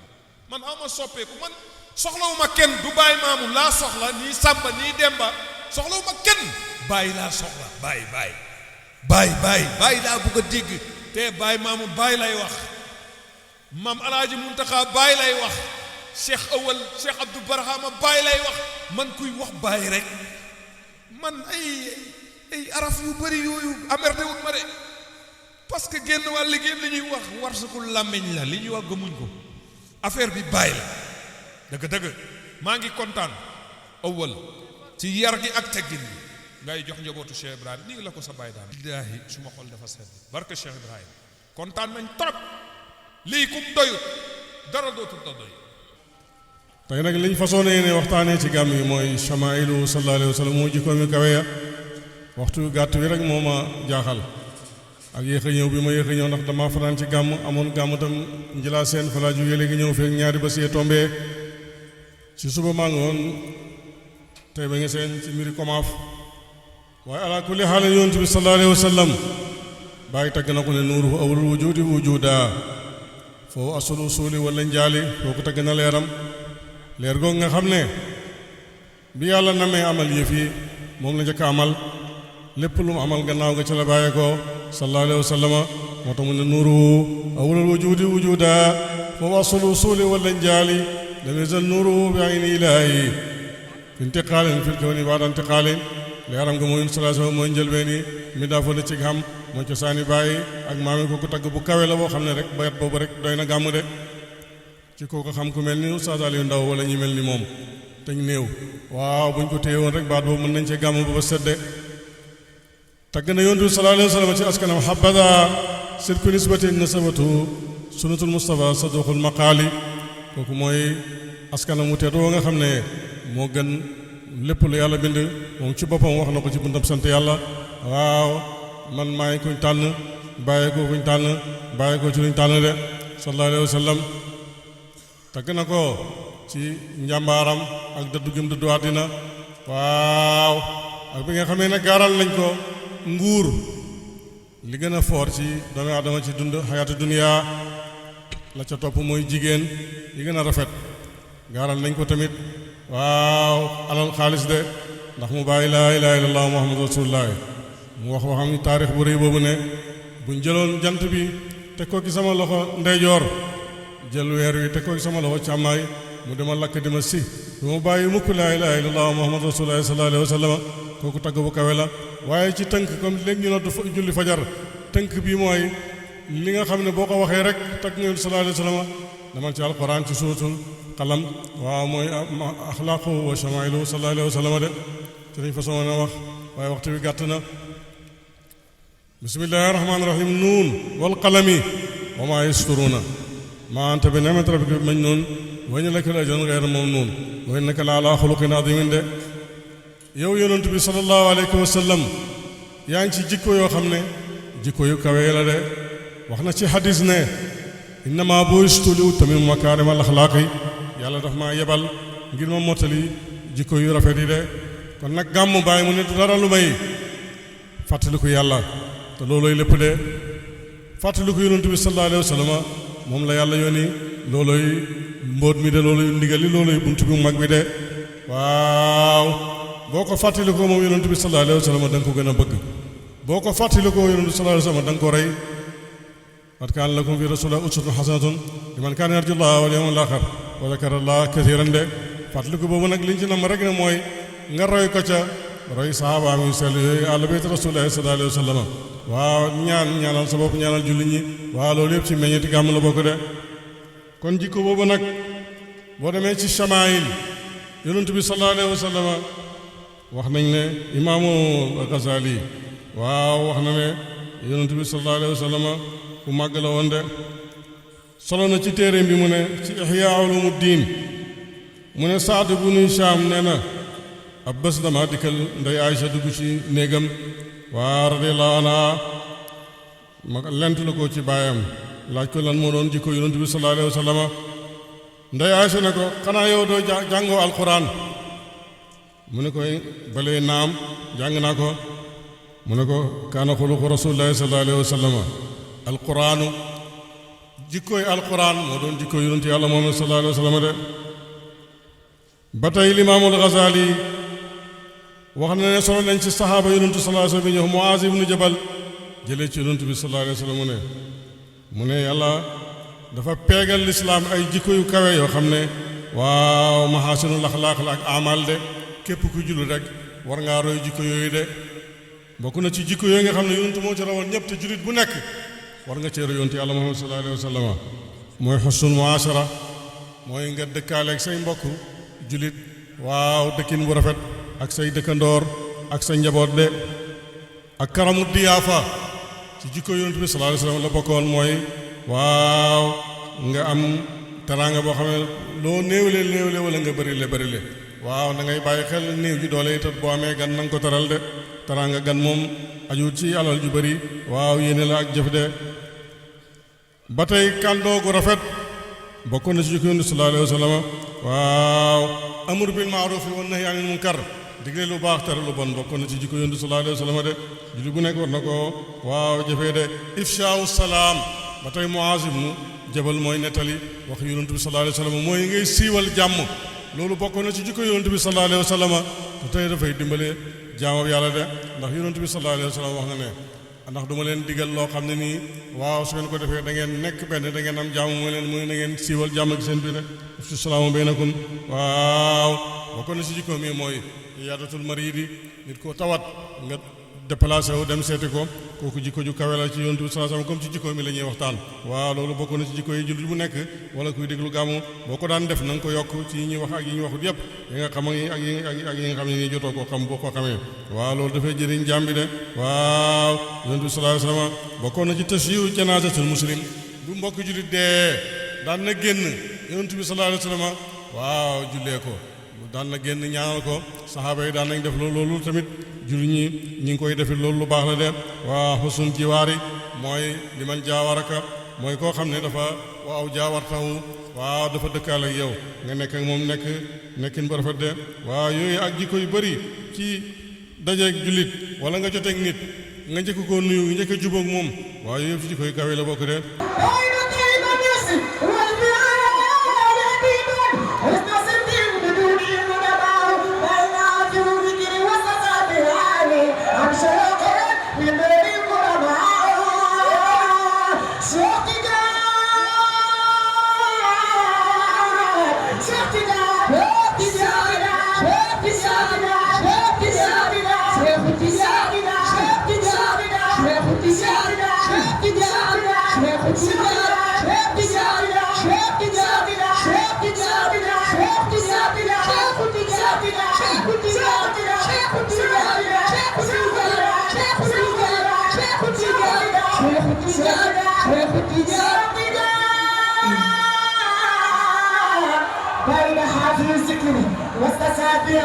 man awma soppeeku man soxlawuma kenn du bàyyi maamun laa soxla nii sàmba nii demba soxlawuma kenn bàyyi laa soxla bàyyi laa bëgg a dégg te bàyyi maamun bàyyi lay wax maam alaaji muntaxa bàyyi lay wax cheikh awal cheikh abdou barahama bàyyi lay wax man kuy wax bàyyi rek man ay araf yu bëri yooyu amerde wut ma de parce que génn wàll liggéey li ñuy wax war sukul làmmiñ la li ñuy wax gëmuñ ko affaire bi bàyyi la dëgg maa ngi kontaan awal ci yar gi ak teggin bi ngay jox njabootu Cheikh Ibrahim nii la ko sa bàyyi daan billaahi suma xol dafa sedd barke Cheikh Ibrahim kontaan nañ trop lii kum doyut dara dootul da doy tey nag liñ façon yéene waxtaanee ci gàmm yi mooy chamailu sallallahu alayhi wa sallam moo jikkoom yu kawe ya waxtu gàtt wi rek moo ma jaaxal ak yéex a ñëw bi ma yéex a ñëw ndax dama fanaan ci gàmm amoon gàmm tam njëlaa seen fa laa jógee léegi ñëw feek ñaari ba see tombee ci suba maa ngi woon tey ba nga seen ci mbiri komaaf waaye ala kulli xaal yonent bi sallallahu alayhi wa sallam bàyyi tagg na ko ne nuuruhu awwalul wujudi wujuda foofu asulu suuli wala njaali foo ko tagg na leeram leer googu nga xam ne bi yàlla namee amal yëf yi moom la njëkk a amal lépp lu mu amal gannaaw nga ca la bàyyee ko sallallahu alayhi wa sallama moo tax mu ne nuuruhu awwalul wujudi wujuda foofu asulu suuli wala njaali lam yazal nuuruhu bi ayni ilaahi fi intiqaalin fil kawni baada intiqaalin leeram nga mooy sallallahu alayhi wa sallam mooy njëlbeen yi mi daa fa na ci xam mooy cosaani bàyyi ak maami ko ku tagg bu kawe la boo xam ne rek bayat boobu rek doy na gàmm de ci kooku xam ku mel ni Oustaz Aliou Ndaw wala ñi mel ni moom teñ néew waaw buñ ko téye woon rek baat boobu mën nañ cee gàmm ba sedde tagg na yonent bi sallallahu alayhi wa sallam ci askanam habada sirku nisbatin nasabatu sunnatul Mustafa saduqul maqaali kooku mooy askanam mu tedd woo nga xam ne moo gën lépp lu yàlla bind moom ci boppam wax na ko ci buntam sant yàlla waaw man maay kuñ tànn bàyyi ko kuñ tànn bàyyi ko ci luñ tànn de sallallahu alayhi wa sallam tagg na ko ci njàmbaaram ak dëddu gim dëddu àddina waaw ak bi nga xamee ne gaaral nañ ko nguur li gën a foor ci doomu aadama ci dund xayaatu duniya la ca topp mooy jigéen yi gën a rafet gaaral nañ ko tamit waaw alal xaalis de ndax mu bàyyi laa ilaaha illallah muhammadu rasulullah mu wax waxam ni taarix bu rëy boobu ne buñ jëloon jant bi teg ko ci sama loxo ndeyjoor jël weer wi teg ko ci sama loxo càmmaay mu dema lakk dima si du ma bàyyi mukk laa ilaaha illallah muhammadu rasulullah sallallahu alayhi wa sallam kooku tagg bu kawe la waaye ci tënk comme léegi ñu noddu julli fajar tënk bi mooy li nga xam ne boo ko waxee rek tagg ngeen sallallahu alayhi wa sallam damal ci alquran ci suuratul qalam waaw mooy axlaaqu wa shamailu sallallahu alayhi wa sallam de ci lañ façon na wax waaye waxtu wi gàtt na bismillahi rahmaani rahim nuun wal qalami wa maa yasturuuna maa anta bi ni'mati rabbika bi majnuun wa inna laka la ajran ghayra mamnuun wa innaka la ala xuluqin azimin de yow yonent bi sallallahu alayhi wa sallam yaa ngi ci jikko yoo xam ne jikko yu kawe la de wax na ci hadis ne innama bu'istu li utammima makaarimal axlaaqi yàlla daf maa yebal ngir ma mottali jikko yu rafet yi de kon nag gàmmu bàyyi mu ne du dara lu may fàttaliku yàlla te loolooy lépp de fàttaliku yonent bi sallallahu alayhi wa sallam moom la yàlla yónni loolooy mbóot mi de loolooy ndigal li loolooy buntu bi mag bi de waaw boo ko fàttalikoo moom yonent bi sallallahu alayhi wa sallam da nga ko gën a bëgg boo ko fàttalikoo yonent bi sallallahu alayhi wa sallam da nga ko rey qad kaana lakum fi rasulillahi uswatun hasanatun liman kaana yarju llaha wal yawmal aaxir wa zakara llaha kasiiran de fàttaliku boobu nag liñ ci nam rek ne mooy nga roy ko ca roy sahabaam yu sell yooyu àll bayt rasulillahi sallallahu alayhi wa sallam waaw ñaanal sa bopp ñaanal jullit ñi waaw loolu yëpp ci meññeeti gàmm la bokk de kon jikko boobu nag boo demee ci chamaayil yonent bi sallallahu alayhi wa sallam wax nañ ne imaamu Ghazali waaw wax na ne yonent bi sallallahu alayhi wa sallam ku màgg la woon de solo na ci téeréem bi mu ne ci Ihya Ulumuddin mu ne Saad ibn Hisham nee na ab bés dama dikkal ndey Aysa dugg ci néegam waa radiyallahu anha ma lent la ko ci baayam laaj ko lan moo doon jikko yonent bi sallallahu alayhi wa sallam ndey Aysa ne ko xanaa yow doo jàngoo alquran mu ne koy balee naam jàng naa ko mu ne ko kaana xuluqu rasulillahi sallallahu alayhi wa sallam alquranu jikkooy alquran moo doon jikkooy yonent yàlla Muhammad sallallahu alayhi wa sallam de ba tey limaamul Ghazali wax na ne solo nañ ci saxaaba yonentu sallallahu alayhi wa sallam bi ñëw Muaz ibnu Jabal jëlee ci yonentu bi sallallahu alayhi wa sallam mu ne yàlla dafa peegal lislaam ay jikko yu kawe yoo xam ne waaw mahaasinul axlaaq la ak amal de képp ku jullit rek war ngaa roy jikko yooyu de bokk na ci jikko yooyu nga xam ne yonentu moo ci rawoon ñëpp te jullit bu nekk war nga cee roy yonentu yàlla Muhammad sallallahu alayhi wa sallam mooy xusnul muashara mooy nga dëkkaaleeg say mbokk jullit waaw dëkkin bu rafet ak say dëkkandoor ak sa njaboot de ak karamu diyaafa ci jikko yonent bi sallallahu alayhi wa sallam la bokkoon mooy waaw nga am teraanga boo xam ne loo néewle wala nga bërile waaw da ngay bàyyi xel néew ji doole it boo amee gan na nga ko teral de teraanga gan moom aju ci alal ju bëri waaw yéene la ak jëf de ba tey kàndoo gu rafet bokkoon na ci jikko yonent bi sallallahu alayhi wa sallam waaw amru bil ma'ruf wa nahyi anil munkar digle lu baax tere lu bon bokkoon na ci jikko yonent bi sallallahu alayhi wa sallam de julli bu nekk war na ko waaw jëfee de ifshaawu salaam ba tey Muaz ibnu Jabal mooy nettali wax yonent bi sallallahu alayhi wa sallam mooy ngay siiwal jàmm loolu bokkoon na ci jikko yonent bi sallallahu alayhi wa sallam te tey dafay dimbale jaamab yàlla de ndax yonent bi sallallahu alayhi wa sallam wax na ne ndax duma leen digal loo xam ne nii waaw su ngeen ko defee da ngeen nekk benn da ngeen am jàmm mooy leen mu ne na ngeen siiwal jàmm gi seen biir fi salaamu baynakum waaw bokkoon na ci jikko mi mooy yaadatul maridi nit ko tawat nga déplacé wu dem seeti ko kooku jikko ju kawe la ci yonent bi sallallahu alayhi wasallam comme ci jikko mi la ñuy waxtaan waaw loolu bokk na ci jikko yi jullit bu nekk wala kuy déglu gàmmu boo ko daan def na nga ko yokk ci yi ñuy wax ak yi ñuy waxut yëpp yi nga xam ak yi nga xam ne nii jotoo koo xam boo ko xamee waaw loolu dafay jëriñ jàmm bi de waaw yonent bi sallallahu alayhi wasallam bokkoon na ci tashyi'u janaazatul muslim bu mbokk jullit dee daan na génn yonent bi sallallahu alayhi wasallam waaw jullee ko daan na génn ñaanal ko saxaaba yi daan nañ def loolu tamit jullit ñi ngi koy defit loolu lu baax la de waa xusun jiwaari mooy li man jaawaraka mooy koo xam ne dafa waaw jaawartawu waaw dafa dëkkaale ak yow nga nekk ak moom nekkin bu rafet de waaw yooyu ak jikko yu bëri ci dajeeg jullit wala nga joteeg nit nga njëkk koo nuyu njëkk a jubóog moom waaw yooyu yëpp ci jikko yu kawe la bokk de بين حافل الذكر والتسابيع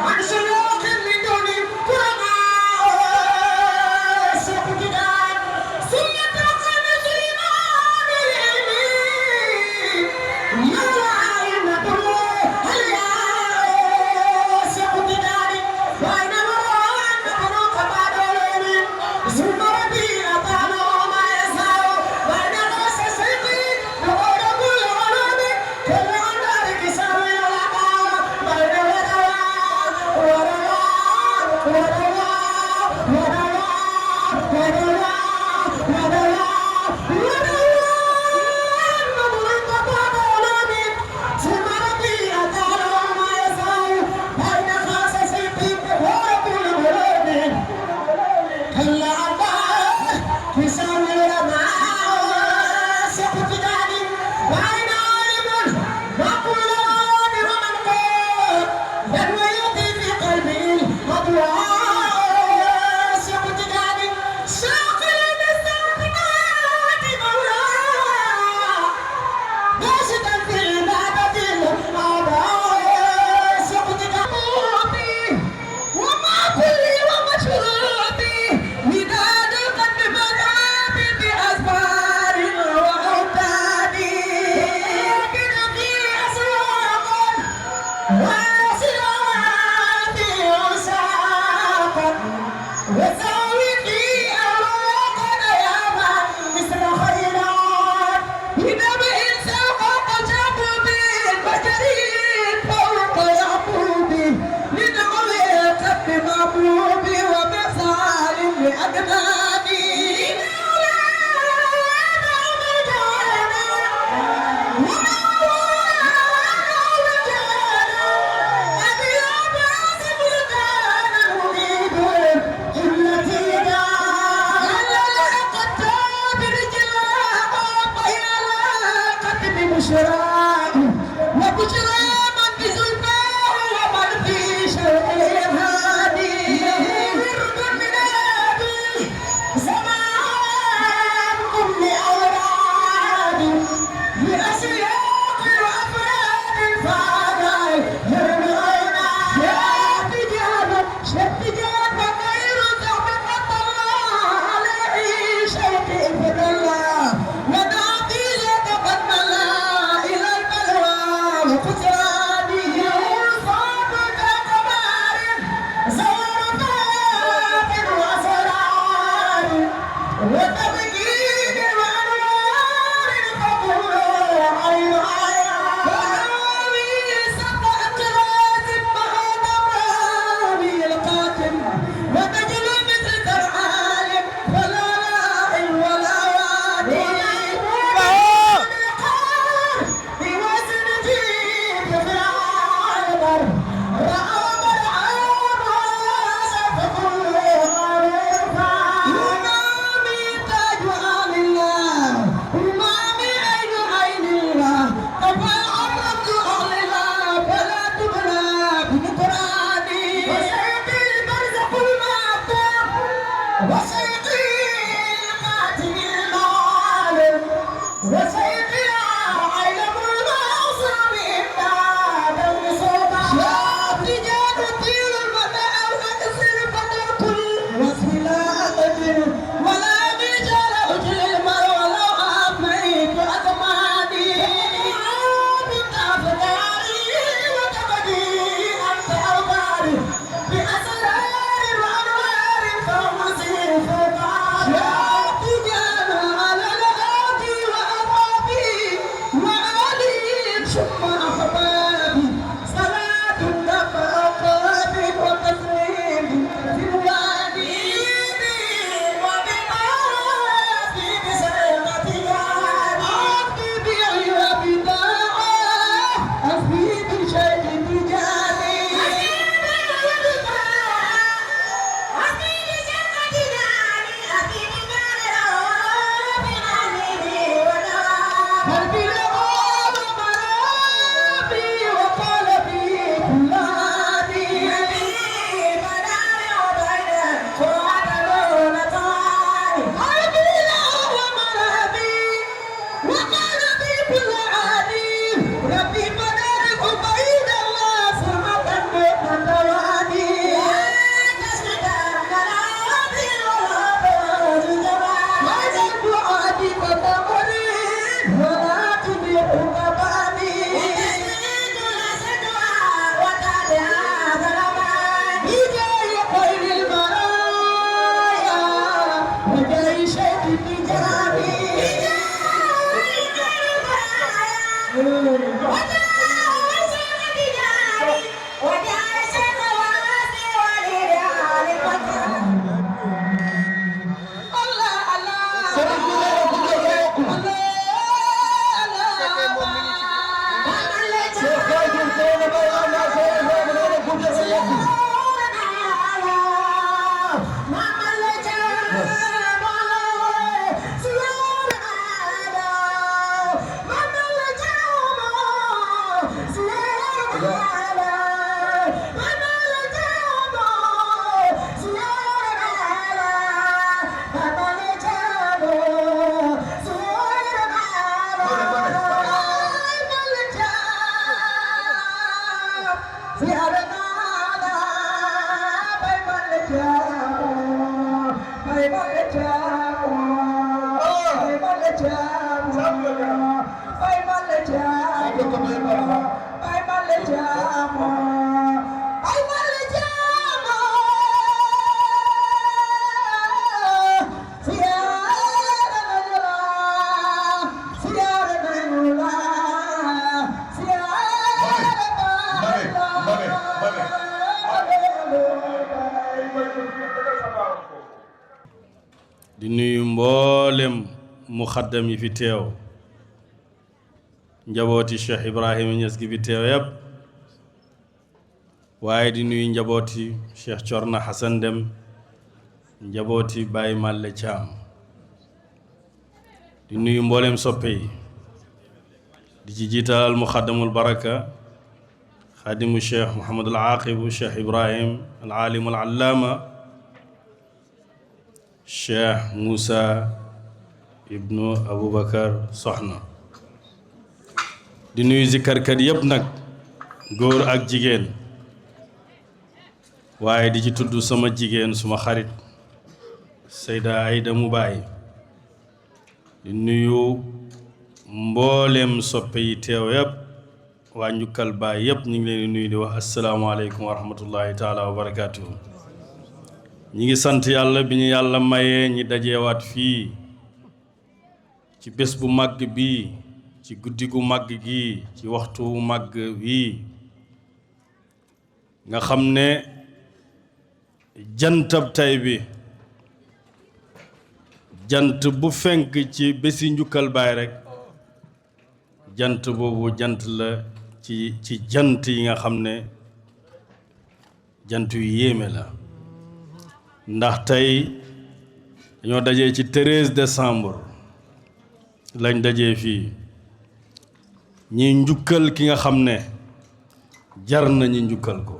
عن شيوخ من دون كرماء سوق جدال سنة رسول الإمام العلم di nuyu mboolem muxaddam yi fi teew njabooti Cheikh Ibrahima Niass gi fi teew yépp waaye di nuyu njabooti Cheikh Corna Hassan Dem njabooti Baye Malle Thiam di nuyu mboolem soppe yi di ci jiital al muxaddamul baraka xaadimu Cheikh Mouhamadul Aaqibu Cheikh Ibrahim al aalimu al allaama Cheikh Moussa ibnu Aboubacar Soxna di nuyu zikarkat yépp nag góor ak jigéen waaye di ci tudd sama jigéen suma xarit Seyda Ayda Mubaay di nuyu mboolem soppe yi teew yépp waa Njukkal Baay yépp ñu ngi leen di nuyu di wax asalaamaaleykum wa rahmatullahi taala wa barakaatuhu ñi ngi sant yàlla bi ñu yàlla mayee ñi dajeewaat fii ci bés bu màgg bii ci guddi gu màgg gi ci waxtu màgg wii nga xam ne jantab tay bi jant bu fenk ci bési njukkal baay rekk jant boobu jant la ci jant yi nga xam ne jant yu yéeme la ndax tey dañoo dajee ci 13 décembre lañ dajee fii ñi njukkal ki nga xam ne jar na ñi njukkal ko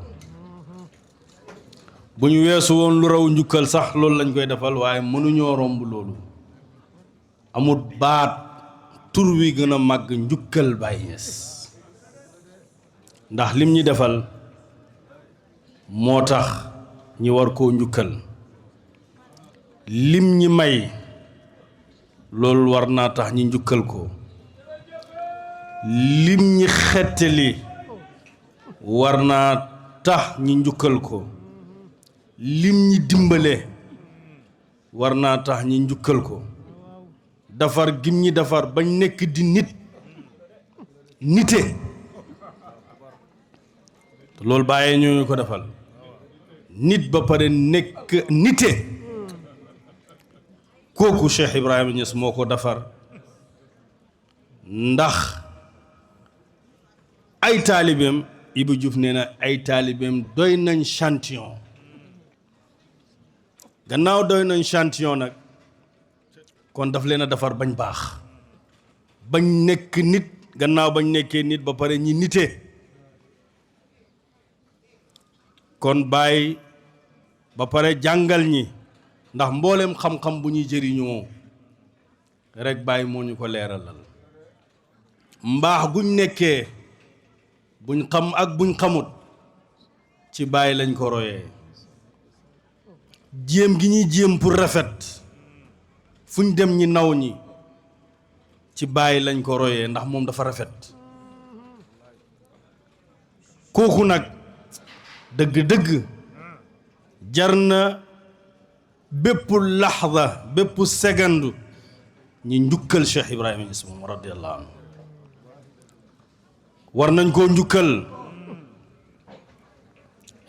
bu ñu weesu woon lu raw njukkal sax loolu lañ koy defal waaye mënuñoo romb loolu amul baat tur wi gën a màgg njukkal Baay Ñas ndax lim ñi defal moo tax ñi war koo njukkal lim ñi may loolu war naa tax ñi njukkal ko lim ñi xettali war naa tax ñi njukkal ko lim ñi dimbale war naa tax ñi njukkal ko defar gim ñi defar bañ nekk di nite te loolu bàyyee ñooñu ko defal nit ba pare nekk nite kooku Cheikh Ibrahima Niass moo ko defar ndax ay taalibeem Ibou Diouf nee na ay taalibeem doy nañ chantillon gannaaw doy nañ chantillon nag kon daf leen a defar bañ baax bañ nekk nit gannaaw bañ nekkee nit ba pare ñi nite kon bàyyi ba pare jàngal ñi ndax mboolem xam-xam bu ñuy jëriñoo rek bàyyi moo ñu ko leeralal mbaax guñ nekkee buñ xam ak buñ xamut ci bàyyi lañ ko royee jéem gi ñuy jéem pour rafet fuñ dem ñi naw ñi ci bàyyi lañ ko royee ndax moom dafa rafet kooku nag dëgg-dëgg jar na bépp laxda bépp segandu ñi njukkal Cheikh Ibrahima Niass moom radiyallahu anhu war nañ koo njukkal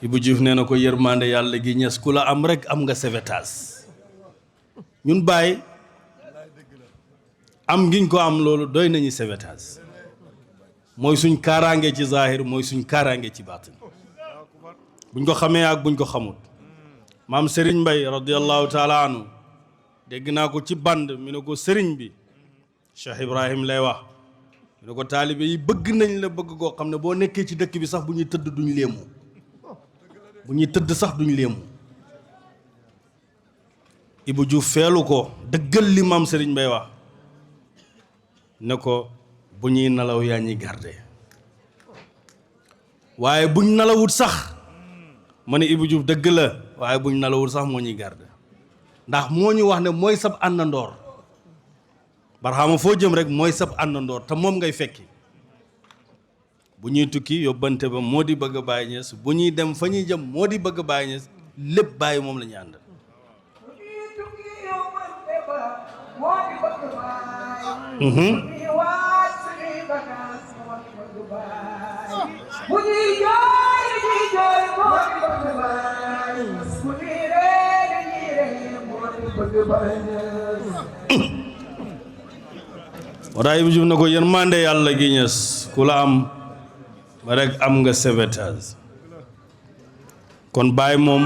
Ibou Diouf nee na ko yërmande yàlla gi Niass ku la am rek am nga sauvetage ñun bàyyi am ngiñ ko am loolu doy nañu sauvetage mooy suñ kaaraange ci zahir mooy suñ kaaraange ci baatin buñ ko xamee ak buñ ko xamut maam Serigne Mbaye radiyallahu taala anhu dégg naa ko ci band mi ne ko Serigne bi Cheikh Ibrahim lay wax mi ne ko taalibe yi bëgg nañ la bëgg koo xam ne boo nekkee ci dëkk bi sax bu ñuy tëdd duñ léemu bu ñuy tëdd sax duñ léemu Ibou Diouf feelu ko dëggal li maam Serigne Mbaye wax ne ko bu ñuy nalaw yaa ñuy garde waaye buñ nalawut sax ma ne Ibou Diouf dëgg la waaye buñ nalawul sax moo ñuy garde ndax moo ñu wax ne mooy sab àndandoor barxaama foo jëm rek mooy sab àndandoor te moom ngay fekki bu ñuy tukki yóbbante ba moo di bëgg Baay Ñas bu ñuy dem fa ñuy jëm moo di bëgg Baay Ñas lépp bàyyi moom la ñuy àndal wataay Ibou Diouf na ko yërmande yàlla gi Ñas ku la am ba rek am nga sauvetage kon Baay moom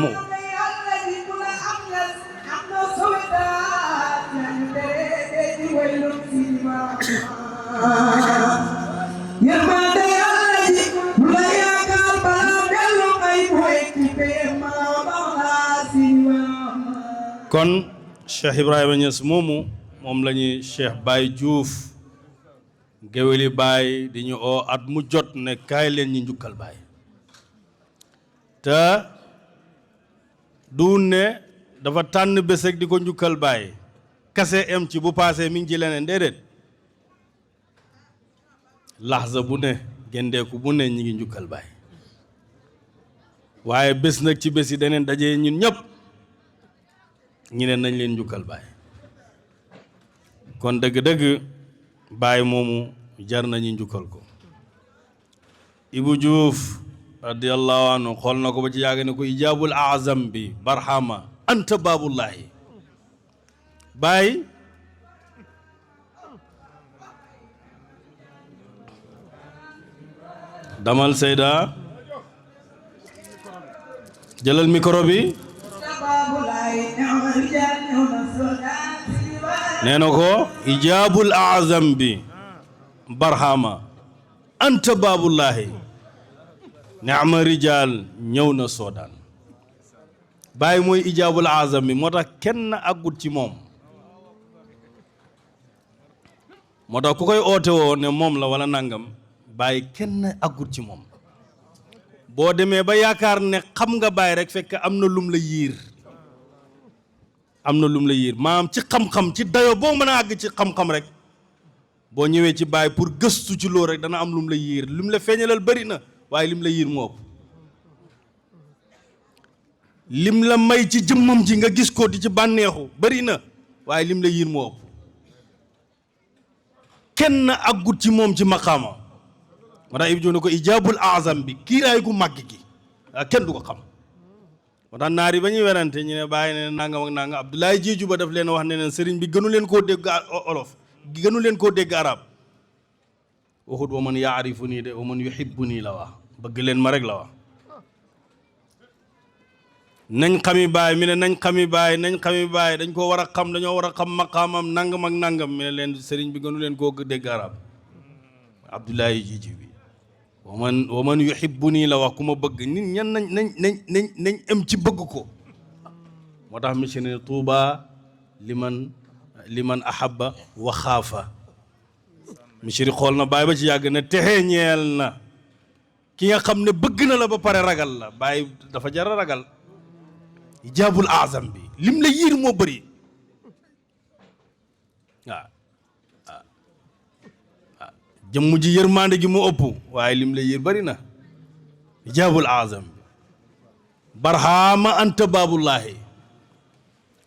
kon Cheikh Ibrahima Niass moomu moom la ñuy Cheikh Baye Diouf géwéli Baye di ñu oo at mu jot ne kaay leen ñi njukkal Baye te du ne dafa tànn bés rek di ko njukkal Baye kase em ci bu paasee mi ngi ci leneen déedéet laxza bu ne gendeeku bu ne ñi ngi njukkal Baye waaye bés nag ci bés yi daneen dajee ñun ñëpp ñi ne nañ leen njukkal baay kon dëgg-dëgg baay moomu jar nañu njukkal ko Ibou Diouf radiyallahu anhu xool na ko ba ci yàgg ne ko ijaabul azam bi barhama anta baabullahi baay damal Seyda jëlal micro bi nee na ko ijaabul azam bi barhama anta baabullahi neama rijal ñëw na soodaan bàyyi mooy ijaabul azam bi moo tax kenn àggut ci moom moo tax ku koy oote woo ne moom la wala nangam bàyyi kenn àggut ci moom boo demee ba yaakaar ne xam nga bàyyi rek fekk am na lum la yiir maam ci xam-xam ci dayo boo mën a àgg ci xam-xam rek boo ñëwee ci bàyyi pour gëstu ci loolu rek dana am lum la yiir lim la feeñalal bari na waaye lim la yiir moo ëpp lim la may ci jëmmam ji nga gis ko di ci bànneexu bari na waaye lim la yiir moo ëpp kenn àggut ci moom ci maqaama moo tax Ibou ne ko ijaabul azam bi kiiraay gu màgg gi kenn du ko xam moo tax naar yi ba ñuy werante ñu ne bàyyi ne nangam ak nangam Abdoulaye Jeeju ba daf leen wax ne leen sëriñ bi gënu leen koo dégg olof gënu leen koo dégg arab waxut wa man yaarifu nii de wa man yuhibbu nii la wax bëgg leen ma rek la wax nañ xami baay mi ne nañ xami baay dañ koo war a xam dañoo war a xam maqaamam nangam ak nangam mi ne leen sëriñ bi gënu leen koo dégg arab Abdoulaye Jeeju bi wa man yuhibbu nii la wax ku ma bëgg nit ñan nañ am ci bëgg ko moo tax mi si ne tuuba liman ahabba wa xaafa misiri xool na baay ba ci yàgg ne texee ñeel na ki nga xam ne bëgg na la ba pare ragal la baay dafa jar a ragal ijaabul azam bi lim la yiir moo bëri waaw jëmm ji yërmande gi moo ëpp waaye lim la yiir bëri na ijaabul azam bi barhama anta baabullahi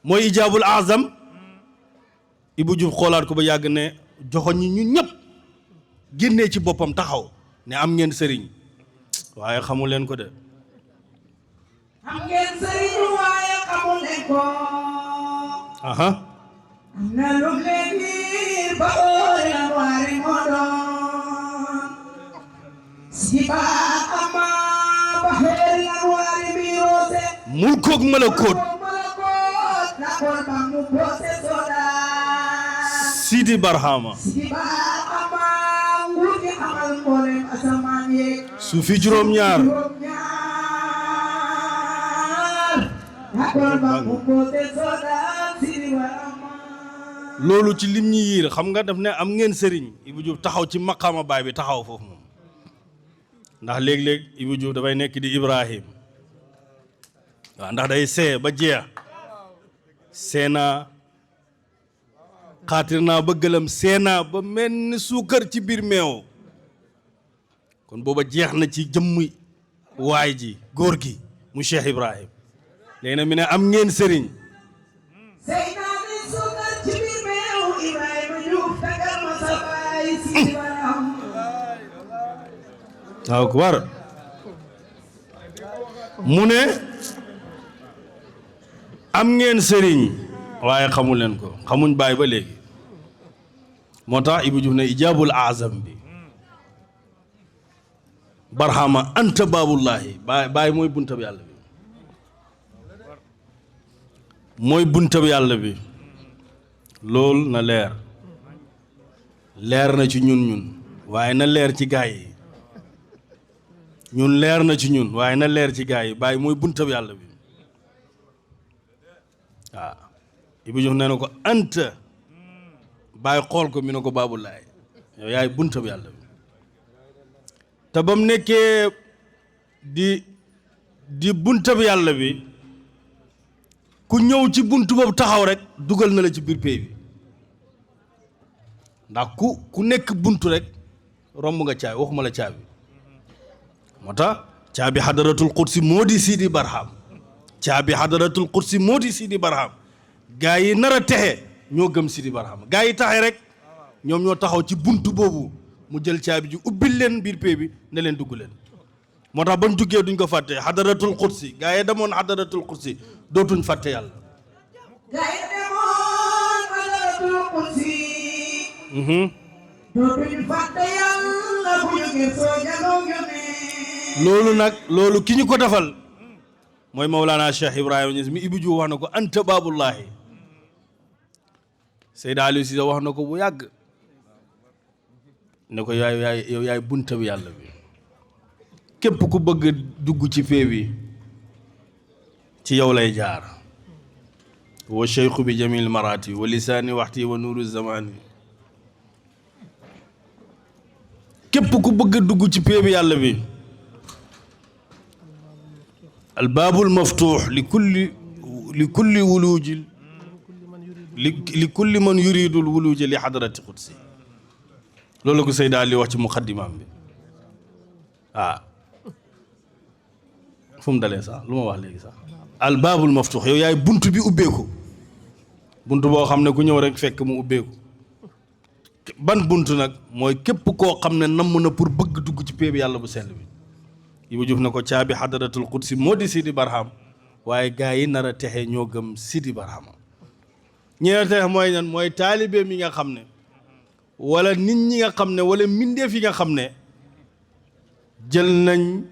mooy ijaabul azam Ibou Diouf xoolaat ko ba yàgg ne joxoñ ñi ñun ñëpp génnee ci boppam taxaw ne am ngeen sëriñ waaye xamu leen ko de am ngeen sëriñ waaye xamu leen ko aha am na lu leen di ba óori la waari moo doon si ba ama ba xeeri la waari mi roose mulkoog malakoot la kool ba mu boose soda Sidi Barhama suufi juróom-ñaar loolu ci lim ñi yiir xam nga daf ne am ngeen sëriñ Ibou Diouf taxaw ci maqaama baay bi taxaw foofu moom ndax léeg-léeg Ibou Diouf dafay nekk di Ibrahim waaw ndax day see ba jeex seenaa xaatir naa ba gëlëm seenaa ba mel ni suukar ci biir meew kon booba jeex na ci jëmm waay ji góor gi mu Cheikh Ibrahim léegi nag mi ne am ngeen sëriñ seenaa ni suukar ci biir meew Ibrahima Diouf tagal ma sa baay si baram waaw ku war mu ne am ngeen sëriñ waaye xamu leen ko xamuñ baay ba léegi moo tax Ibou Diouf ne ijaabul azam bi barhama anta baabullahi baay mooy buntab yàlla bi mooy buntab yàlla bi loolu na leer na ci ñun waaye na leer ci gaay yi ñun leer na ci ñun waaye na leer ci gaay yi baay mooy buntab yàlla bi waaw Ibou Diouf nee na ko anta bàyyi xool ko mi ne ko baabulaay yow yaay buntab yàlla bi te ba mu nekkee di buntab yàlla bi ku ñëw ci bunt boobu taxaw rek dugal na la ci biir pay bi ndax ku nekk buntu rek romb nga caabi waxuma la caabi moo tax caabi xadaratul qudsi moo di Sidi Barham caabi xadaratul qudsi moo di Sidi Barham gaa yi nar a texe ñoo gëm Sidi Barhama gaa yi taxe rek ñoom ñoo taxaw ci buntu boobu mu jël caabi ji ubbil leen biir pee bi ne leen dugg leen moo tax bañ duggee duñ ko fàtte xadaratul qudsi gaa yi demoon xadaratul qudsi dootuñ fàtte yàlla gaa yi demoon xadaratul qudsi dootuñ fàtte yàlla bu ñu gisoo janoo yónnee loolu nag loolu ki ñu ko defal mooy Mawlana Cheikh Ibrahima Niass mi Ibou Diouf wax na ko anta baabullahi Seyda Aliou Cissé wax na ko bu yàgg ne ko yow yaay bunta bi yàlla bi képp ku bëgg dugg ci fee bi ci yow lay jaar wa cheikhu bi jamil marati wa lisaani waxti wa nuuru zamani képp ku bëgg dugg ci fee bi yàlla bi albaabul maftuux li kulli wuluuji li kulli man yuridul wuluuji li xadarati qudsi loolu ko Seyda Ali wax ci muqaddimaam bi fu mu dalee sax lu ma wax léegi sax albaabul maftuux yow yaay bunt bi ubbeeku bunt boo xam ne ku ñëw rek fekk mu ubbeeku ban bunt nag mooy képp koo xam ne namm na pour bëgg dugg ci pee bi yàlla bu sell bi Ibou Diouf na ko caabi xadaratul qudsi moo di Sidi Barham waaye gaa yi nar a texe ñoo gëm Sidi Barhama ñi nar a texe mooy ñan mooy taalibe mi nga xam ne wala nit ñi nga xam ne wala mbindeef yi nga xam ne jël nañ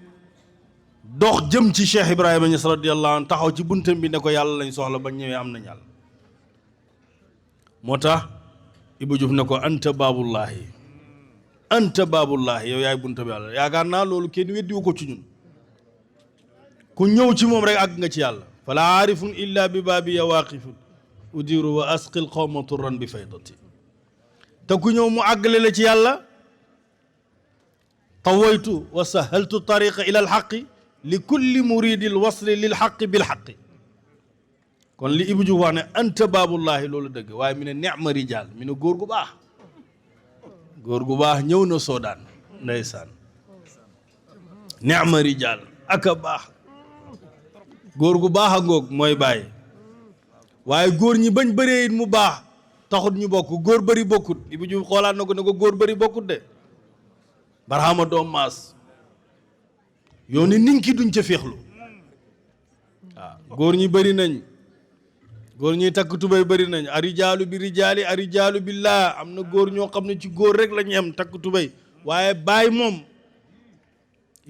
dox jëm ci Cheikh Ibrahima Niass radiyallahu anhu taxaw ci buntam bi ne ko yàlla lañ soxla ba ñëwee am nañ yàlla moo tax Ibou Diouf ne ko anta baabullahi yow yaay bunta bi yàlla yaakaar naa loolu kenn weddiwu ko ci ñun ku ñëw ci moom rek àgg nga ci yàlla fala aarifun illa bi baabi ya waaqifun udiru wa asqil qawma turran bi faydati te ku ñëw mu àggale la ci yàlla tawaytu wa sahaltu tariqa ila alxaqi li kulli muridil wasli lil xaqi bil xaqi kon li Ibou Diouf wax ne anta baabullahi loolu dëgg waaye mi ne neema rijaal mi ne góor gu baax ñëw na soodaan ndeysaan neema rijaal aka baax góor gu baax a ngoog mooy bàyyi waaye góor ñi bañ bëree it mu baax taxut ñu bokk góor bëri bokkut Ibou Diouf xoolaat na ko ne ko góor bëri bokkut de Barhama doom maas yow ni ninki duñ ca féexlu waaw góor ñi bëri nañ góor ñi takk tubéy bëri nañ arijaalu bi rijaali arijaalu billah am na góor ñoo xam ne ci góor rek la ñu am takk tubéy waaye baay moom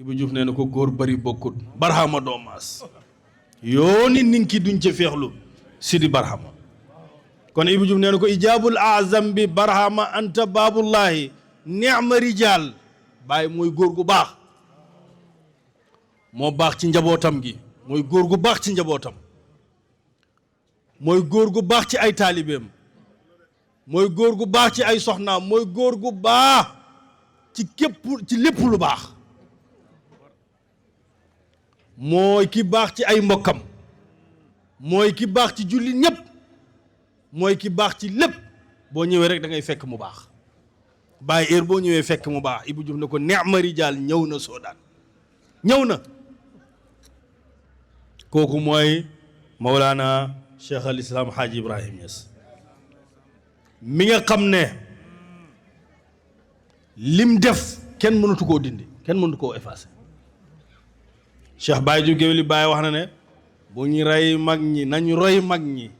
Ibou Diouf nee na ko góor bëri bokkut Barhama doom maas yow ni ninki duñ ca féexlu Sidi Barhama kon Ibou Diouf nee na ko ijaabul azam bi Barhama anta baabullahi neema rijaal baay mooy góor gu baax moo baax ci njabootam gi mooy góor gu baax ci njabootam mooy góor gu baax ci ay taalibeem mooy góor gu baax ci ay soxnaam mooy góor gu baax ci ci lépp lu baax mooy ki baax ci ay mbokkam mooy ki baax ci julli ñépp mooy ki baax ci lépp boo ñëwee rek da ngay fekk mu baax bàyyi heure boo ñëwee fekk mu baax Ibou Diouf ne ko neema rijaal ñëw na soodaan ñëw na kooku mooy Mawlana Cheikh al Islam Hadji Ibrahim Niass mi nga xam ne lim def kenn mënatu koo dindi kenn mënatu koo effacé Cheikh Baye Diouf Géwél Baye wax na ne bu ñu rey mag ñi nañu roy mag ñi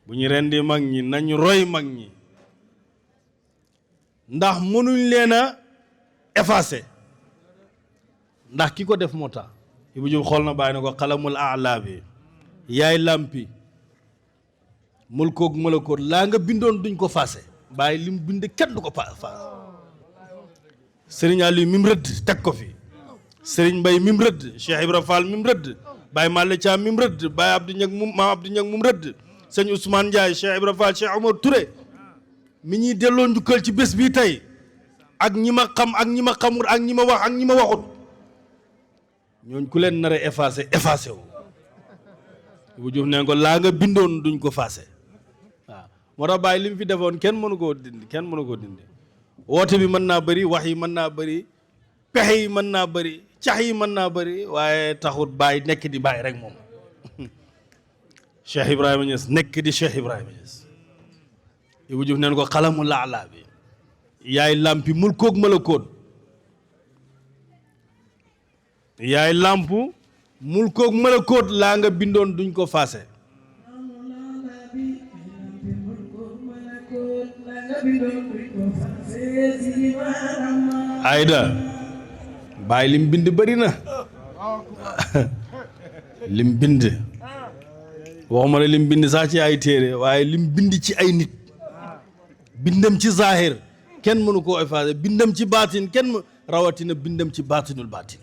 bu ñu rendi mag ñi nañu roy mag ñi ndax mënuñ leen a effacé ndax ki ko def moo tax Ibou Diouf xool na bàyyi na ko xalamul aala bi yaay làmpi mulkoog malakoot laa nga bindoon duñ ko faase bàyyi lim bind kenn du ko faase Serigne Aliou mim rëdd teg ko fi Serigne Mbaye mim rëdd Cheikh Ibra Fall mim rëdd Baye Malle Thiam mim rëdd Baye Abdou Niang maam Abdou Niang mum rëdd sëñ Ousmane Ndiaye Cheikh Ibra Fall Cheikh Omar Touré mi ñuy delloo njukkal ci bés bii tey ak ñi ma xam ak ñi ma xamul ak ñi ma wax ak ñi ma waxut ñooñ ku leen nar a effacé wu Ibou Diouf nee ko laa nga bindoon duñ ko faase waaw moo tax bàyyi li mu fi defoon kenn mënu koo dindi woote bi mën naa bëri wax yi mën naa bëri pexe yi mën naa bëri cax yi mën naa bëri waaye taxut bàyyi nekk di bàyyi rek moom Cheikh Ibrahima Niass nekk di Cheikh Ibrahima Niass Ibou Diouf neen ko xalamu laalaa bi yaay làmpi mulkoog malakoot yaay làmpu mulkoog malakoot laa nga bindoon duñ ko faase Aïda Baay lim bind bëri na lim bind waxuma la lim bind sax ci ay téere waaye lim bind ci ay nit bindam ci zahir kenn mënu koo effacé bindam ci baatin kenn rawatina bindam ci baatinul baatin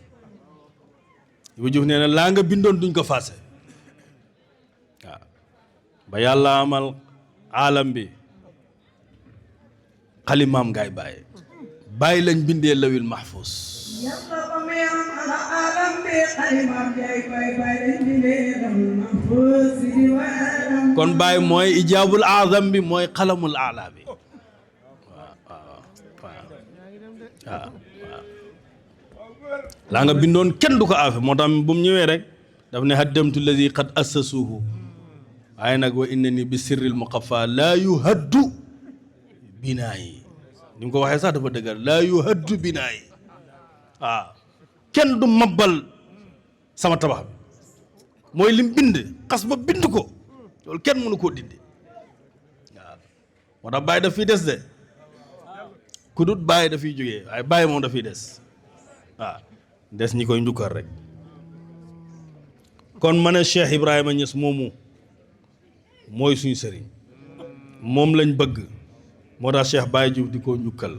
Ibou Diouf nee na laa nga bindoon duñ ko faase waaw ba yàlla amal aalam bi xalimaam ngaay bàyyi lañ bindee lawil mahfuz kon bàyyi mooy ijaabul azam bi mooy xalamul ala bi waaw laa nga bindoon kenn du ko afe moo tax bu mu ñëwee rek daf ne haddamtu alladi qad assasuhu waaye nag wa inna ni bi sirril muqaffa laa yuhaddu binaayi ni mu ko waxee sax dafa dëggal laa yuhaddu binaayi waaw kenn du mabbal sama tabax bi mooy lim bind xas ba bind ko loolu kenn mënu koo dindi waaw moo tax bàyyi daf fiy des de ku dut bàyyi dafiy jógee waaye bàyyi moom dafiy des waaw des ñi koy njukkal rek kon ma ne Cheikh Ibrahima Niass moomu mooy suñu sëriñ moom lañ bëgg moo tax Cheikh Baye Diouf di ko njukkal